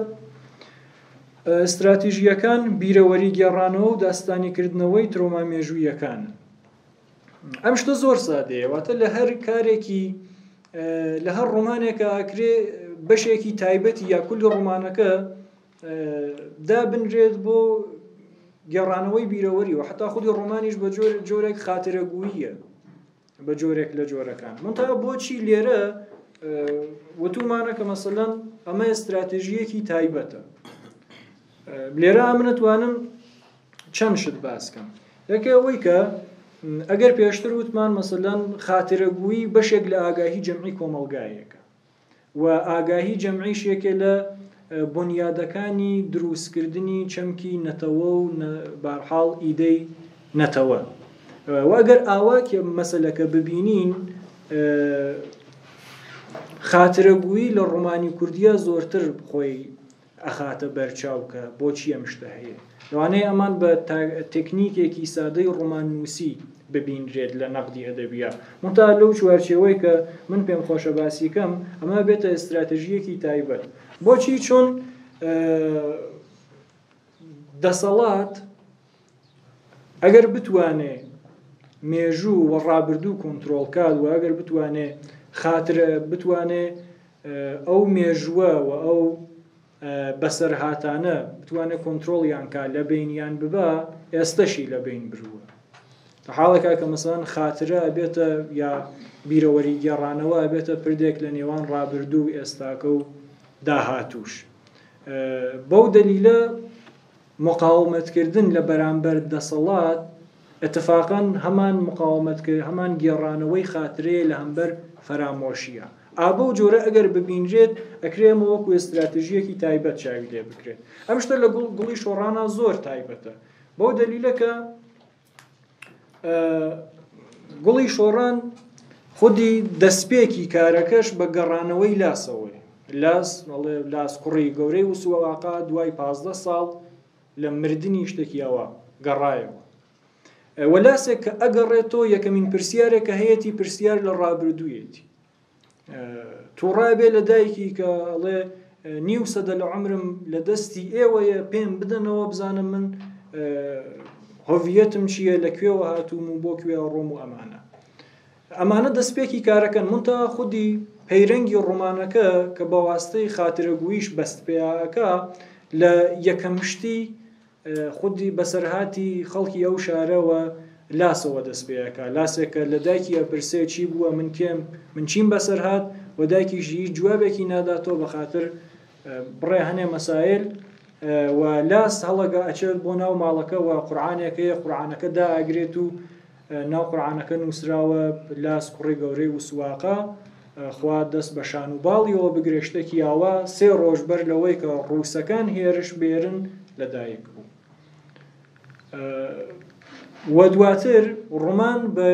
استراتیژیەکان بیرەوەری گێڕانەوە و داستانیکردنەوەی ترۆما مێژوویەکانن. ئەم شتە زۆر سادەیە، واتە لە هەر کارێکی لە هەر ڕۆمانێکە ئەکرێ بەشێکی تایبەتی یا کولی ڕۆمانەکە دابنرێت بۆ گێڕانەوەی بیرەوەری و حتا خودی ڕۆمانیش بە جۆرێک خاترەگوییە بە جۆرێک لە جۆرەکان. منتا بۆچی لێرە وتومانە کە مەسەلەن ئەمە استراتژیەکی تایبەتە. لێرە من ئەتوانم چەند شت باس کەم. یەکێ ئەوەی کە ئەگەر پێشتر وتمان مەسەلەن خاترەگویی بەشێک لە ئاگاهی جەمعی کۆمەڵگایەکە و ئاگاهی جەمعیش یەکێ لە بنیادەکانی دروستکردنی چەمکی نەتەوە و بارحاڵ ئیدەی نەتەوە. و ئەگەر ئاوا مەسەلەکە ببینین خاترەگویی لە ڕۆمانی کوردیە زۆرتر خۆی ئەخاتە بەرچاو کە بۆچی ئەم شتە هەیە. لەوانەیە ئەمان بە تەکنیکێکی سادەی ڕۆماننووسی ببینرێت لە نەقدی ئەدەبیا. مونتا لەو چوارچێوەی کە من پێم خۆشە باسی کەم، ئەمە بێتە ئێستراتژییەکی تایبەت. بۆچی؟ چون دەسەڵات ئەگەر بتوانێ مێژوو و ڕابردوو کۆنترۆڵ کات و ئەگەر بتوانێ خاترە بتوانێ ئەو مێژووە و ئەو بەسەرهاتانە بتوانێت کۆنترۆڵیان کا لە بینیان ببا، ئێستەشی لە بین برووە. لە حاڵێکا کە مەسەلەن خاترە ئەبێتە یا بیرەوەری گێڕانەوە ئەبێتە پردێک لە نێوان ڕابردوو و ئێستاکە و داهاتووش. بەو دەلیلە مقاومەتکردن لە بەرامبەر دەسەڵات ئیتفاقەن هەمان مقاومەتکرد هەمان گێڕانەوەی خاترەیە لە هەمبەر فەرامۆشیە. ئا بەو جۆرە ئەگەر ببینرێت ئەکرێ ئەمە وەکو ئێستراتژیەکی تایبەت چاوی لێ بکرێت. ئەم شتە لە گوڵ گوڵی شۆڕانا زۆر تایبەتە بەو دەلیلە کە گوڵی شۆڕان خودی دەستپێکی کارەکەش بە گەڕانەوەی لاسەوەی لاس ئەڵێ لاس کوڕی گەورەی وسوواقا دوای 15 ساڵ لە مردنی شتێکی ئەوە گەڕایەوە وە لاسێک کە ئەگەڕێتەوە یەکەمین پرسیارێک کە هەیەی پرسیار لە ڕابردوویەتی تووڕە بێ لە دایکی کە ئەڵێ نیو سەدە لە عومرم لە دەستی ئێوەیە پێم بدەنەوە بزانم من هۆڤیەتم چییە لە کوێوە هاتووم و بۆ کوێ ڕۆم و ئەمانە. ئەمانە دەستپێکی کارەکەن مونتا خودی پەیرەنگی ڕۆمانەکە کە بە واستەی خاترەگوویش بەست پێیا ئەکا لە یەکەم شتی خودی بەسەرهاتی خەڵکی ئەو شارە و لاسەوە دەست پێ ئەکا لاسێک کە لە دایکی ئەپرسێ چی بووە من کێم من چیم بەسەر هات و دایکیشی هیچ جوابێکی ناداتەوە بە خاتر بڕێ هەنێ مەسایل و لاس هەڵەگە ئەچێت بۆ ناو ماڵەکە و قورعانێک هەیە قورعانەکە دائەگرێت و ناو قورعانەکە نووسراوە لاس کوڕی گەورەی وسواقە خوا دەست بە شان و باڵیەوە بگرێ شتێکی ئاوا سێ ڕۆژ بەر لەوەی کە ڕووسەکان هێرش بێرن لەدایک بوو. و دواتر ڕۆمان بە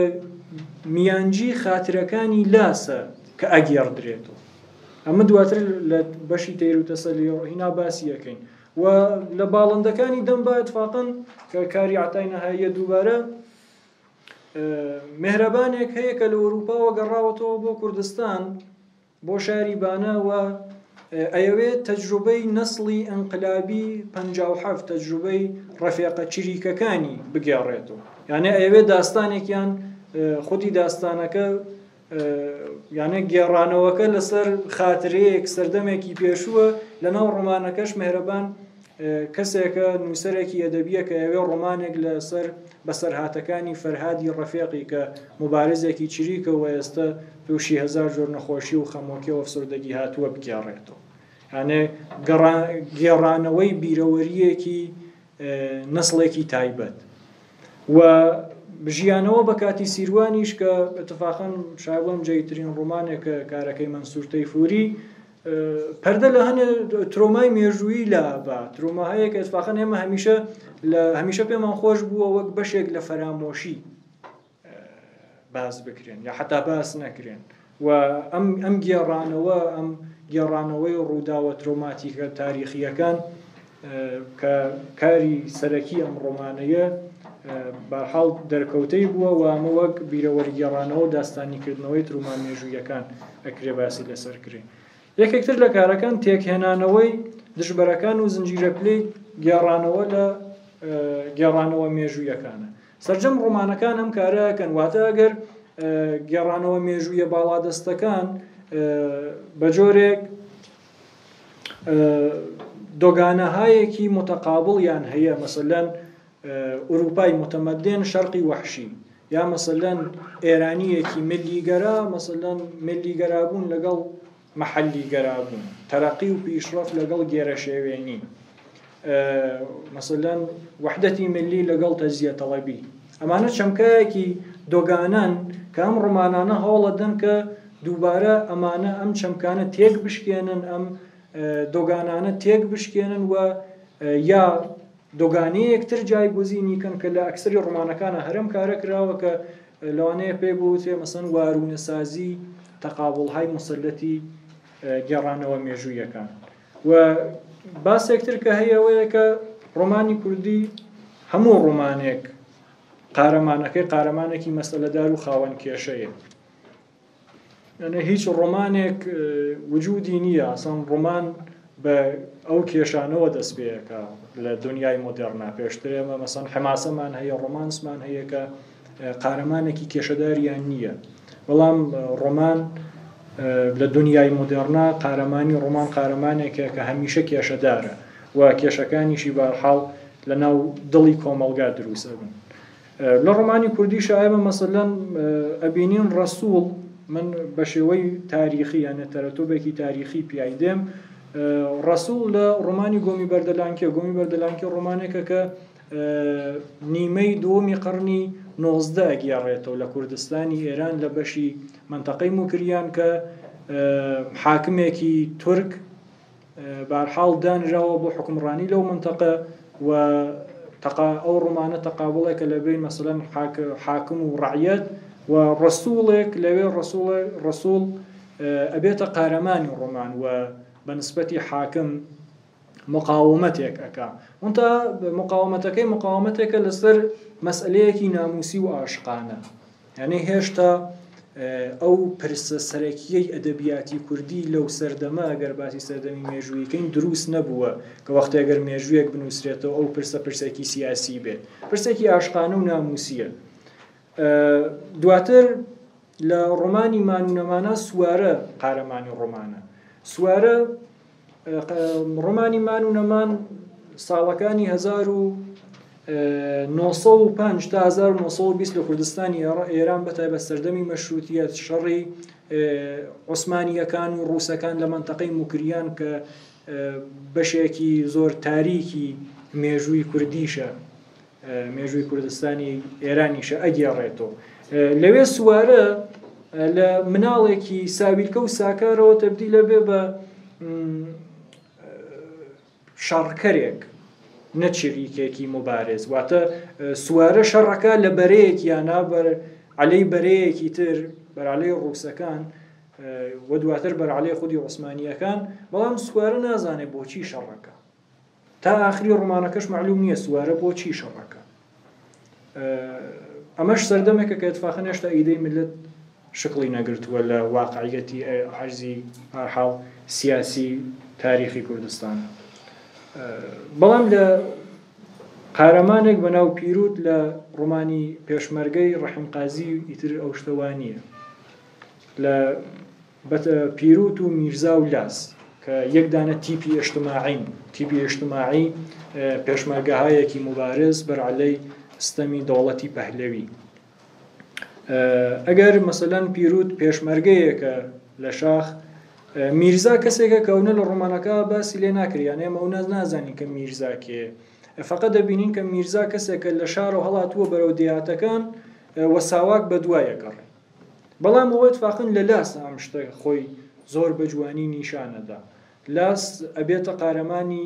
میانجی خاترەکانی لاسە کە ئەگێڕدرێتەوە. ئەمە دواتر لە بەشی تەیر و تەسەلی هینا باسی ئەکەین. و لە باڵندەکانی دەم با اتفاقا کە کاری عەتای نەهاییە دووبارە مێهرەبانێک هەیە کە لە ئەوروپاوە گەڕاوەتەوە بۆ کوردستان بۆ شاری بانە و ئەیەوێت تەجروبەی نەسڵی ئینقلابی 57 تەجروبەی ڕەفێقە چریکەکانی بگێڕێتەوە یانێ ئەیەوێت داستانێکیان خودی داستانەکە یانێ گێڕانەوەکە لەسەر خاترەیەک سەردەمێکی پێشووە لەناو ڕۆمانەکەش مهرەبان کەسێکە نووسەرێکی ئەدەبییە کە ئەوێ ڕۆمانێک لەسەر بەسەرهاتەکانی فەرهادی ڕەفێقی کە موبارزێکی چریکە و ئێستە تووشی هەزار جۆر نەخۆشی و خەمۆکی و ئەفسوردەگی هاتووە بگێڕێتەوە. یانێ گێڕانەوەی بیرەوەرییەکی نەسڵێکی تایبەت و ژیانەوە بە کاتی سیروانیش کە ئتفاقەن شاید بڵێم جەیدترین ڕۆمانێکە کارەکەی مەنسوور تەیفووری پەردە لە هەنێ ترۆمای مێژوویی لا با ترۆما هەیە کە ئتفاقەن ئێمە هەمیشە لە هەمیشە پێمان خۆش بووە وەک بەشێک لە فەرامۆشی باس بکرێن یا حتا باس نەکرێن و ئەم ئەم گێڕانەوە ئەم گێڕانەوەی ڕووداوە ترۆماتیکە تاریخییەکان کە کاری سەرەکی ئەم ڕۆمانەیە بەرحاڵ دەرکەوتەی بووە و ئەمە وەک بیرەوەرگێڕانەوە و داستانیکردنەوەی تروما مێژوویەکان ئەکرێ باسی لەسەر کرێ. یەکێک تر لە کارەکان تێکهێنانەوەی دژبەرەکان و زنجیرە پلەی گێڕانەوە لە گێڕانەوە مێژوویەکانە. سەرجەم ڕۆمانەکان ئەم کارە ئەکەن، واتە ئەگەر گێڕانەوە مێژوویە باڵادەستەکان بە جۆرێک دۆگانەهایەکی متەقابڵیان هەیە، مەسەلەن ئورووپای متەمەدێن شەرقی وەحشی، یا مەسەلەن ئێرانییەکی میللیگەرا، مەسەلەن میللیگەرابوون لەگەڵ مەحەلیگەرابوون، تەرەقی و پیشڕەفت لەگەڵ گێرەشێوێنی، مەسەلەن وەحدەتی میللی لەگەڵ تەجزیە تەڵەبی. ئەمانە چەمکایەکی دۆگانەن کە ئەم ڕۆمانانە هەوڵەدەن کە دووبارە ئەمانە ئەم چەمکانە تێک بشکێنن، ئەم دۆگانانە تێک بشکێنن و یا دۆگانەیەک تر جایگۆزینی کەن کە لە ئەکسەری ڕۆمانەکانە هەر ئەم کارە کراوە کە لەوانەیە پێی بوترێ مەسەن وارونەسازی تەقابوڵهای موسەلەتی گێڕانەوە مێژوویەکان. و باسێک تر کە هەیە ئەوەیە کە ڕۆمانی کوردی هەموو ڕۆمانێک قارەمانەکەی قارەمانێکی مەسەلەدار و خاوەن کێشەیە. یعنی هیچ ڕۆمانێک وجودی نییە، ئەسڵەن ڕۆمان بە ئەو کێشانەوە دەست پێ ئەکا لە دنیای مۆدێرنا. پێشتر ئێمە مەسەن حەماسەمان هەیە، ڕۆمانسمان هەیە کە قارەمانێکی کێشەداریان نییە، بەڵام ڕۆمان لە دنیای مۆدێرنا قارەمانی ڕۆمان قارەمانێکە کە هەمیشە کێشەدارە و کێشەکانیشی بەهەرحاڵ لە ناو دڵی کۆمەڵگا دروست ئەبن. لە ڕۆمانی کوردیشا ئێمە مەسەلەن ئەبینین ڕەسووڵ، من بە شێوەی تاریخی یانە تەرەتۆبێکی تاریخی پیای دێم، ڕەسووڵ لە ڕۆمانی گۆمی بەردەلانکێ، گۆمی بەردەلانکێ ڕۆمانێکە کە نیمەی دووەمی قەڕنی 19 ئەگێڕێتەوە لە کوردستانی ئێران لە بەشی مەنتەقەی موکریان کە حاکمێکی تورک بارحاڵ دانراوە بۆ حوکمڕانی لەو مەنتەقە و تەقا ئەو ڕۆمانە تەقابڵێکە لە بەین مەسەلەن حاکم و ڕەعیەت و ڕەسووڵێک لەوێ ڕەسووڵێ ڕەسووڵ ئەبێتە قارەمانی ڕۆمان و بە نسبەتی حاکم مقاومەتێک ئەکا مونتا مقاومەتەکەی مقاومەتێکە لەسەر مەسئلەیەکی ناموسی و عاشقانە یعنی هێشتا. ئەو پرسە سەرەکییەی ئەدەبیاتی کوردی لەو سەردەمە ئەگەر باسی سەردەمی مێژوویی کەین دروست نەبووە کە وەختێ ئەگەر مێژوویەک بنووسرێتەوە ئەو پرسە پرسێکی سیاسی بێت پرسێکی ئاشقانە و ناموسییە دواتر لە ڕۆمانی مان و نەمانە سوارە قارەمانی ڕۆمانە سوارە ڕۆمانی مان و نەمان ساڵەکانی 1905 تا 1920 لە کوردستانی ئێران بە تایبەت سەردەمی مەشروتیەت شەڕی عوسمانیەکان و ڕووسەکان لە مەنتەقەی موکریان کە بەشێکی زۆر تاریکی مێژووی کوردیشە مێژووی کوردستانی ئێرانیشە ئەگێڕێتەوە. لەوێ سوارە لە مناڵێکی ساویلکە و ساکارەوە تەبدیلە بێ بە شەڕکەرێک نە چریکێکی مبارز واتە سوارە شەڕەکە لە بەرەیەکیانە بەر عەلەی بەرەیەکی تر بەرعلەی ڕووسەکان و دواتر بەرعلەی خودی عوسمانیەکان بەڵام سوارە نازانێت بۆچی شەڕەکە تا ئاخری ڕۆمانەکەش مەعلوم نییە سوارە بۆچی شەڕەکە. ئەمەش سەردەمێکە کە ئیتفاقەن هێشتا ئیدەی میللەت شکڵی نەگرتووە لە واقعیەتی عەرزی حاڵ سیاسی تاریخی کوردستان. بەڵام لە قارەمانێک بە ناو پیروت لە ڕۆمانی پێشمەرگەی ڕەحیم قازی ئیتر ئەو شتە وا نییە. لە پیروت و میرزا و لاس کە یەک دانە تیپی ئێشتماعین، تیپی ئێشتماعی پێشمەرگەهایەکی موبارز بەر عەلەی ستەمی دەوڵەتی پەهلەوی. ئەگەر مەسەلەن پیروت پێشمەرگەیەکە لە شاخ، میرزا کەسێکە کە ئەونە لە ڕۆمانەکە باسی لێ ناکرێ، یانێ ئێمە ئەو نازانین کە میرزا کێیە. فەقەت دەبینین کە میرزا کەسێکە لە شارەوە هەڵاتووە بەرەو دێهاتەکان و ساواک بەدوای ئەگەڕێ. بەڵام ئەوە اتفاقا لە لاس ئەم شتە خۆی زۆر بە جوانی نیشانەدا. لاس ئەبێتە قارەمانی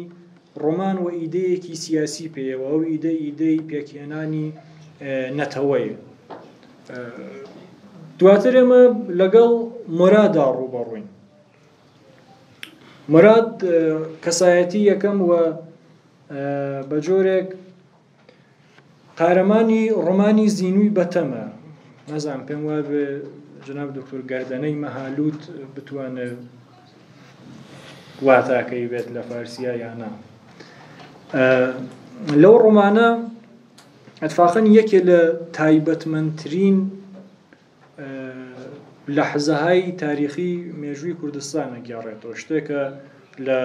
ڕۆمان و ئیدەیەکی سیاسی پێیەوە، ئەو ئیدە ئیدەی پێکهێنانی نەتەوەیە. دواتر ئێمە لەگەڵ مۆرادا ڕووبەڕووین. مۆراد کەسایەتی یەکەم و بە جۆرێک قارەمانی ڕۆمانی زینووی بەتەمە نازانم پێم وابێ جەناب دکتۆر گەردەنەی مەهالوت بتوانێت واتاکەی بێت لە فارسیا یا نا لەو ڕۆمانە ئەتفاقەن یەکێ لە تایبەتمەندترین لەحزەهای تاریخی مێژووی کوردستان ئەگێڕێتەوە، شتێکە لە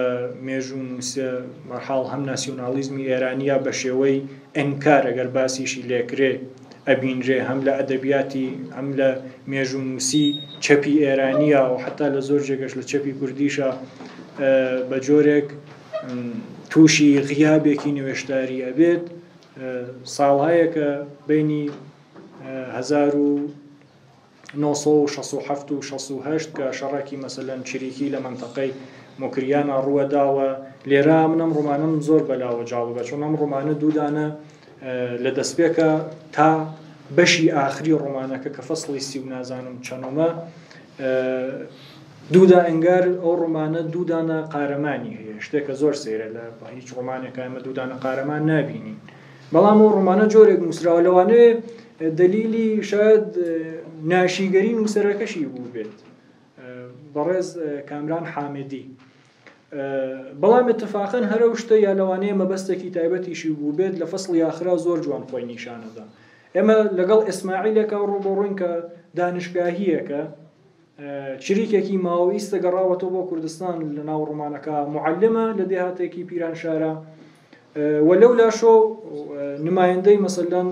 مێژوونووسە بەرحاڵ هەم ناسیۆناڵیزمی ئێرانییە بە شێوەی ئنکار ئەگەر باسیشی لێکرێ ئەبینرێ هەم لە ئەدەبیاتی هەم لە مێژوونووسی چەپی ئێرانییە و حەتا لە زۆر جێگەش لە چەپی کوردیشا بە جۆرێک تووشی غیابێکی نوێشتاری ئەبێت ساڵهایەکە بینی 1967 و 68 کە شەڕێکی مەسەلەن چریکی لە مەنتەقەی مۆکریانا ڕووەداوە لێرە من ئەم ڕۆمانەم زۆر بەلاوە جاڵبە چون ئەم ڕۆمانە دوودانە لە دەستپێکە تا بەشی ئاخری ڕۆمانەکە کە فەسڵی سی و نازانم چەنۆمە دوودا ئەنگار ئەو ڕۆمانە دوودانە قارەمانی هەیە شتێکە زۆر سەیرە لە هیچ ڕۆمانێکە ئێمە دوودانە قارەمان نابینین بەڵام ئەو ڕۆمانە جۆرێک نووسراوە لەوانەیە دەلیلی شاید ناشیگەری نووسەرەکەشی بوو بێت بەڕێز کامران حامدی بەڵام اتفاقا هەرە شتە یا لەوانەیە مەبەستێکی تایبەتیشی بوو بێت لە فەصلی ئاخرا زۆر جوان خۆی نیشانەدا ئێمە لەگەڵ ئیسماعیلێکە ڕووبەڕووین کە دانشگاهیەکە چریکێکی ماوئیستە گەڕاوەتەوە بۆ کوردستان لە ناو ڕۆمانەکە معلمە لە دێهاتێکی پیرانشارە و لەو لاشۆ نمایندەی مەسەلەن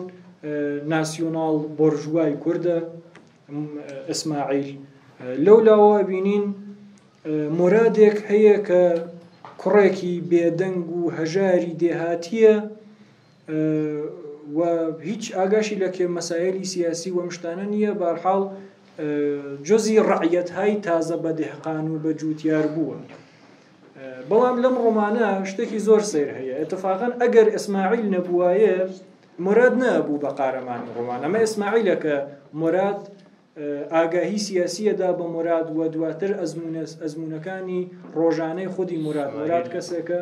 ناسیۆناڵ بۆرژوای کوردە ئیسماعیل لەو لاوە ئەبینین مورادێک هەیە کە کوڕێکی بێدەنگ و هەژاری دێهاتیە و هیچ ئاگاشی لە کێ مەسایلی سیاسی و ئەم شتانە نییە بارحاڵ جزی ڕعیەتهای تازە بە دهقان و بە جووتیار بووە بەڵام لەم ڕۆمانە شتێکی زۆر سەیر هەیە ئەتفاقەن ئەگەر ئیسماعیل نەبووایە موراد نەبوو بە قارەمانی ڕۆمان ئەمە ئیسماعیلە کە موراد ئاگاهی سیاسیە دا بە موراد و دواتر ئەزموونەکانی ڕۆژانەی خودی موراد موراد کەسێکە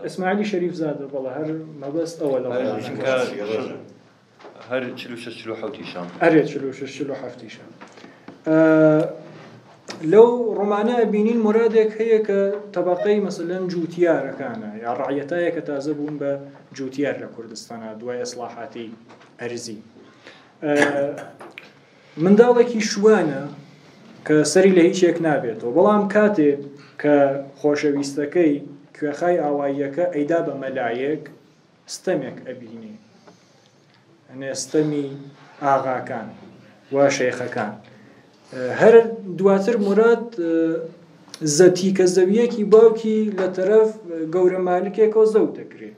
ئیسماعیلی شەریفزادە بەڵێ هەر مەبەست ئەوە لە ڕۆمانەکە. هەر 46 47 یشە. ئەرێ 46 47 یشە. لەو ڕۆمانە ئەبینین مورادێک هەیە کە تەبەقەی مەسەلەن جووتیارەکانە یا ڕعیەتایە کە تازە بوون بە جووتیار لە کوردستانە دوای ئیسلاحاتی ئەرزی. منداڵێکی شوانە کە سەری لە هیچێک نابێتەوە، بەڵام کاتێ کە خۆشەویستەکەی کوێخای ئاواییەکە ئەیدا بە مەلایەک، ستەمێک ئەبینێ، ئەنێ ستەمی ئاغاکان و شێخەکان. هەر دواتر موراد زەتیکە زەویەکی باوکی لە تەرەف گەورە مالکێکەوە زەوت دەکرێ،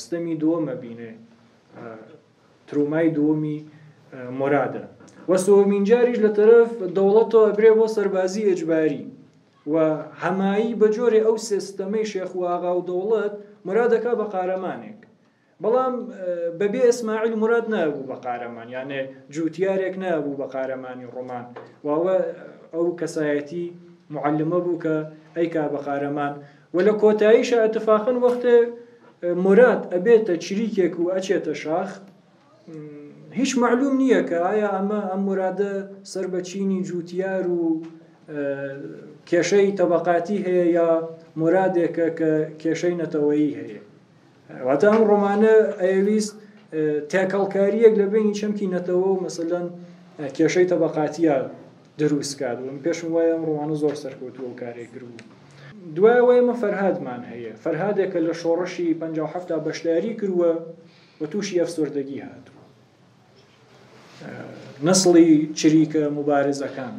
ستەمی دووەم ئەبینێ. ترومای دووەمی مۆرادە و سێوەمین جاریش لە تەرەف دەوڵەتەوە ئەبرێ بۆ سەربازی ئێجباری و هەمایی بە جۆرێ ئەو سێ ستەمەی شێخ و ئاغا و دەوڵەت موراد ئەکا بە قارەمانێک. بەڵام بەبێ ئیسماعیل موراد نابوو بە قارەمان، یانێ جووتیارێک نابوو بە قارەمانی ڕۆمان و ئەوە ئەو کەسایەتی معلمە بوو کە ئەیکا بە قارەمان. و لە کۆتاییشا ئیتفاقەن وەختێ موراد ئەبێتە چریکێک و ئەچێتە شاخ، هیچ مەعلوم نییە کە ئایا ئەمە ئەم مورادە سەر بە چینی جووتیار و کێشەی تەبەقاتی هەیە یا مورادێکە کە کێشەی نەتەوەیی هەیە. واتە ئەم ڕۆمانە ئەیەویست تێکەڵکارییەک لە بەینی چەمکی نەتەوە و مەسەلەن کێشەی تەبەقاتیە دروست کات و من پێشم وایە ئەم ڕۆمانە زۆر سەرکەوتووە و کارێگر بوو. دوای ئەوە ئێمە فەرهادمان هەیە، فەرهادێک کە لە شۆڕشی 57 تا بەشداری کردووە و تووشی ئەفسوردەگی هاتووە. نەسڵی چریکە موبارزەکان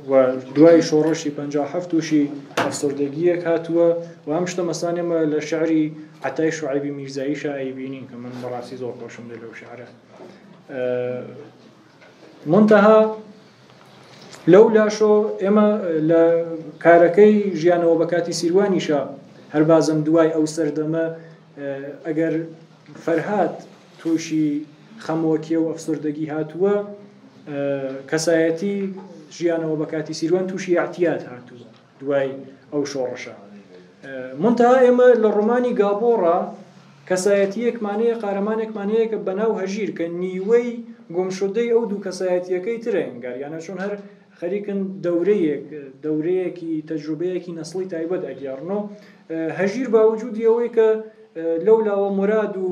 و دوای شۆڕشی 57 تووشی ئەفسوردەگییەک هاتووە و ئەم شتە مەسان ئێمە لە شعری عەتای شوعەیبی میرزاییشا ئەیبینین کە من بەڕاستی زۆر خۆشم دێ لەو شعرە. منتەها لەو لاشۆ ئێمە لە کارەکەی ژیانەوە بە کاتی سیروانیشا هەر بازم دوای ئەو سەردەمە ئەگەر فەرهاد تووشی خەمۆکیە و ئەفسوردەگی هاتووە، کەسایەتی ژیانەوە بە کاتی سیروان تووشی ئەعتیاد هاتووە دوای ئەو شۆڕشە. منتها ئێمە لە ڕۆمانی گابۆڕا کەسایەتیەکمان هەیە، قارەمانێکمان هەیە کە بەناو هەژیر کە نیوەی گومشدەی ئەو دوو کەسایەتیەکەی ترە ئینگار، یانە چۆن هەر خەریکن دەورەیەک، دەورەیەکی تەجروبەیەکی نەسڵی تایبەت ئەگێڕنەوە. هەژیر باوجودی ئەوەی کە لەو لاوە موراد و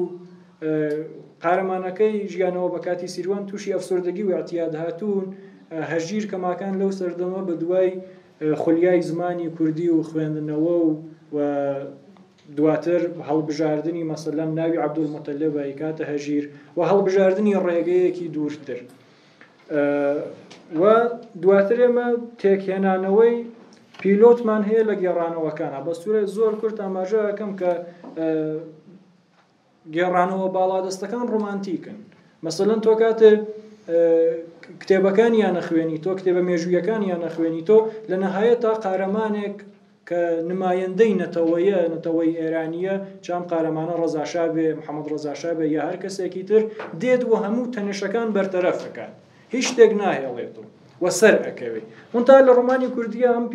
قارەمانەکەی ژیانەوە بە کاتی سیروان تووشی ئەفسوردەگی و اعتیاد هاتوون، هەژیر کەماکان لەو سەردەمە بە دوای خولیای زمانی کوردی و خوێندنەوە و دواتر هەڵبژاردنی مەسەلەن ناوی عەبدولموتەلب ئەیکاتە هەژیر و هەڵبژاردنی ڕێگەیەکی دوورتر و دواتر ئێمە تێکهێنانەوەی پیلۆتمان هەیە لە گێڕانەوەکانە. بە سوورە زۆر کورت ئاماژە ئەکەم کە گێڕانەوە باڵادەستەکان ڕۆمانتیکن. مەسەلەن تۆ کاتێ کتێبەکانیان نەخوێنی تۆ، کتێبە مێژوویەکانیان نەخوێنی تۆ، لە نەهایەتا قارەمانێک کە نمایندەی نەتەوەیە، نەتەوەی ئێرانییە، چ ئەم قارەمانە ڕەزاشا بێ، محەممەد ڕەزاشا بێ یا هەر کەسێکی تر، دێت و هەموو تەنشەکان بەرتەرەف ئەکات، هیچ شتێک ناهێڵێتەوە و سەر ئەکەوێ. منتا لە ڕۆمانی کوردیە ئەم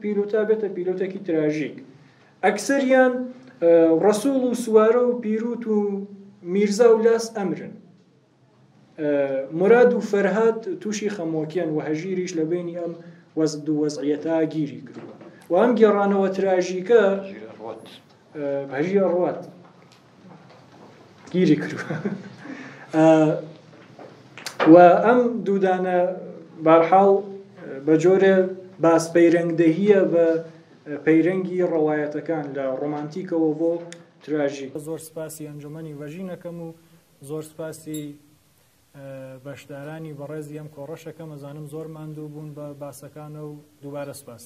پیلۆتە بێتە پیلۆتێکی تراژیک. ئەکسەریان ڕەسوڵ و سوارە و پیروت و میرزا و لاس ئەمرن. موراد و فەرهاد تووشی خەمۆکیان و هەژیریش لە بینی ئەم دوو وەزعیەتا گیری کردووە و ئەم گێڕانەوە تراژیکە هەژیر ئەڕوات گیری کردووە و ئەم دوودانە بارحاڵ بە جۆرێ باس پەیرەنگدەهیە بە پەیرەنگی ڕەوایەتەکان لە ڕۆمانتیکەوە بۆ تراژیک. زۆر سپاسی ئەنجومەنی ڤەژین ئەکەم و زۆر سپاسی بەشدارانی بەڕێزی ئەم کۆڕەش ئەکەم، ئەزانم زۆر ماندوو بوون بە باسەکانە و دووبارە سپاس.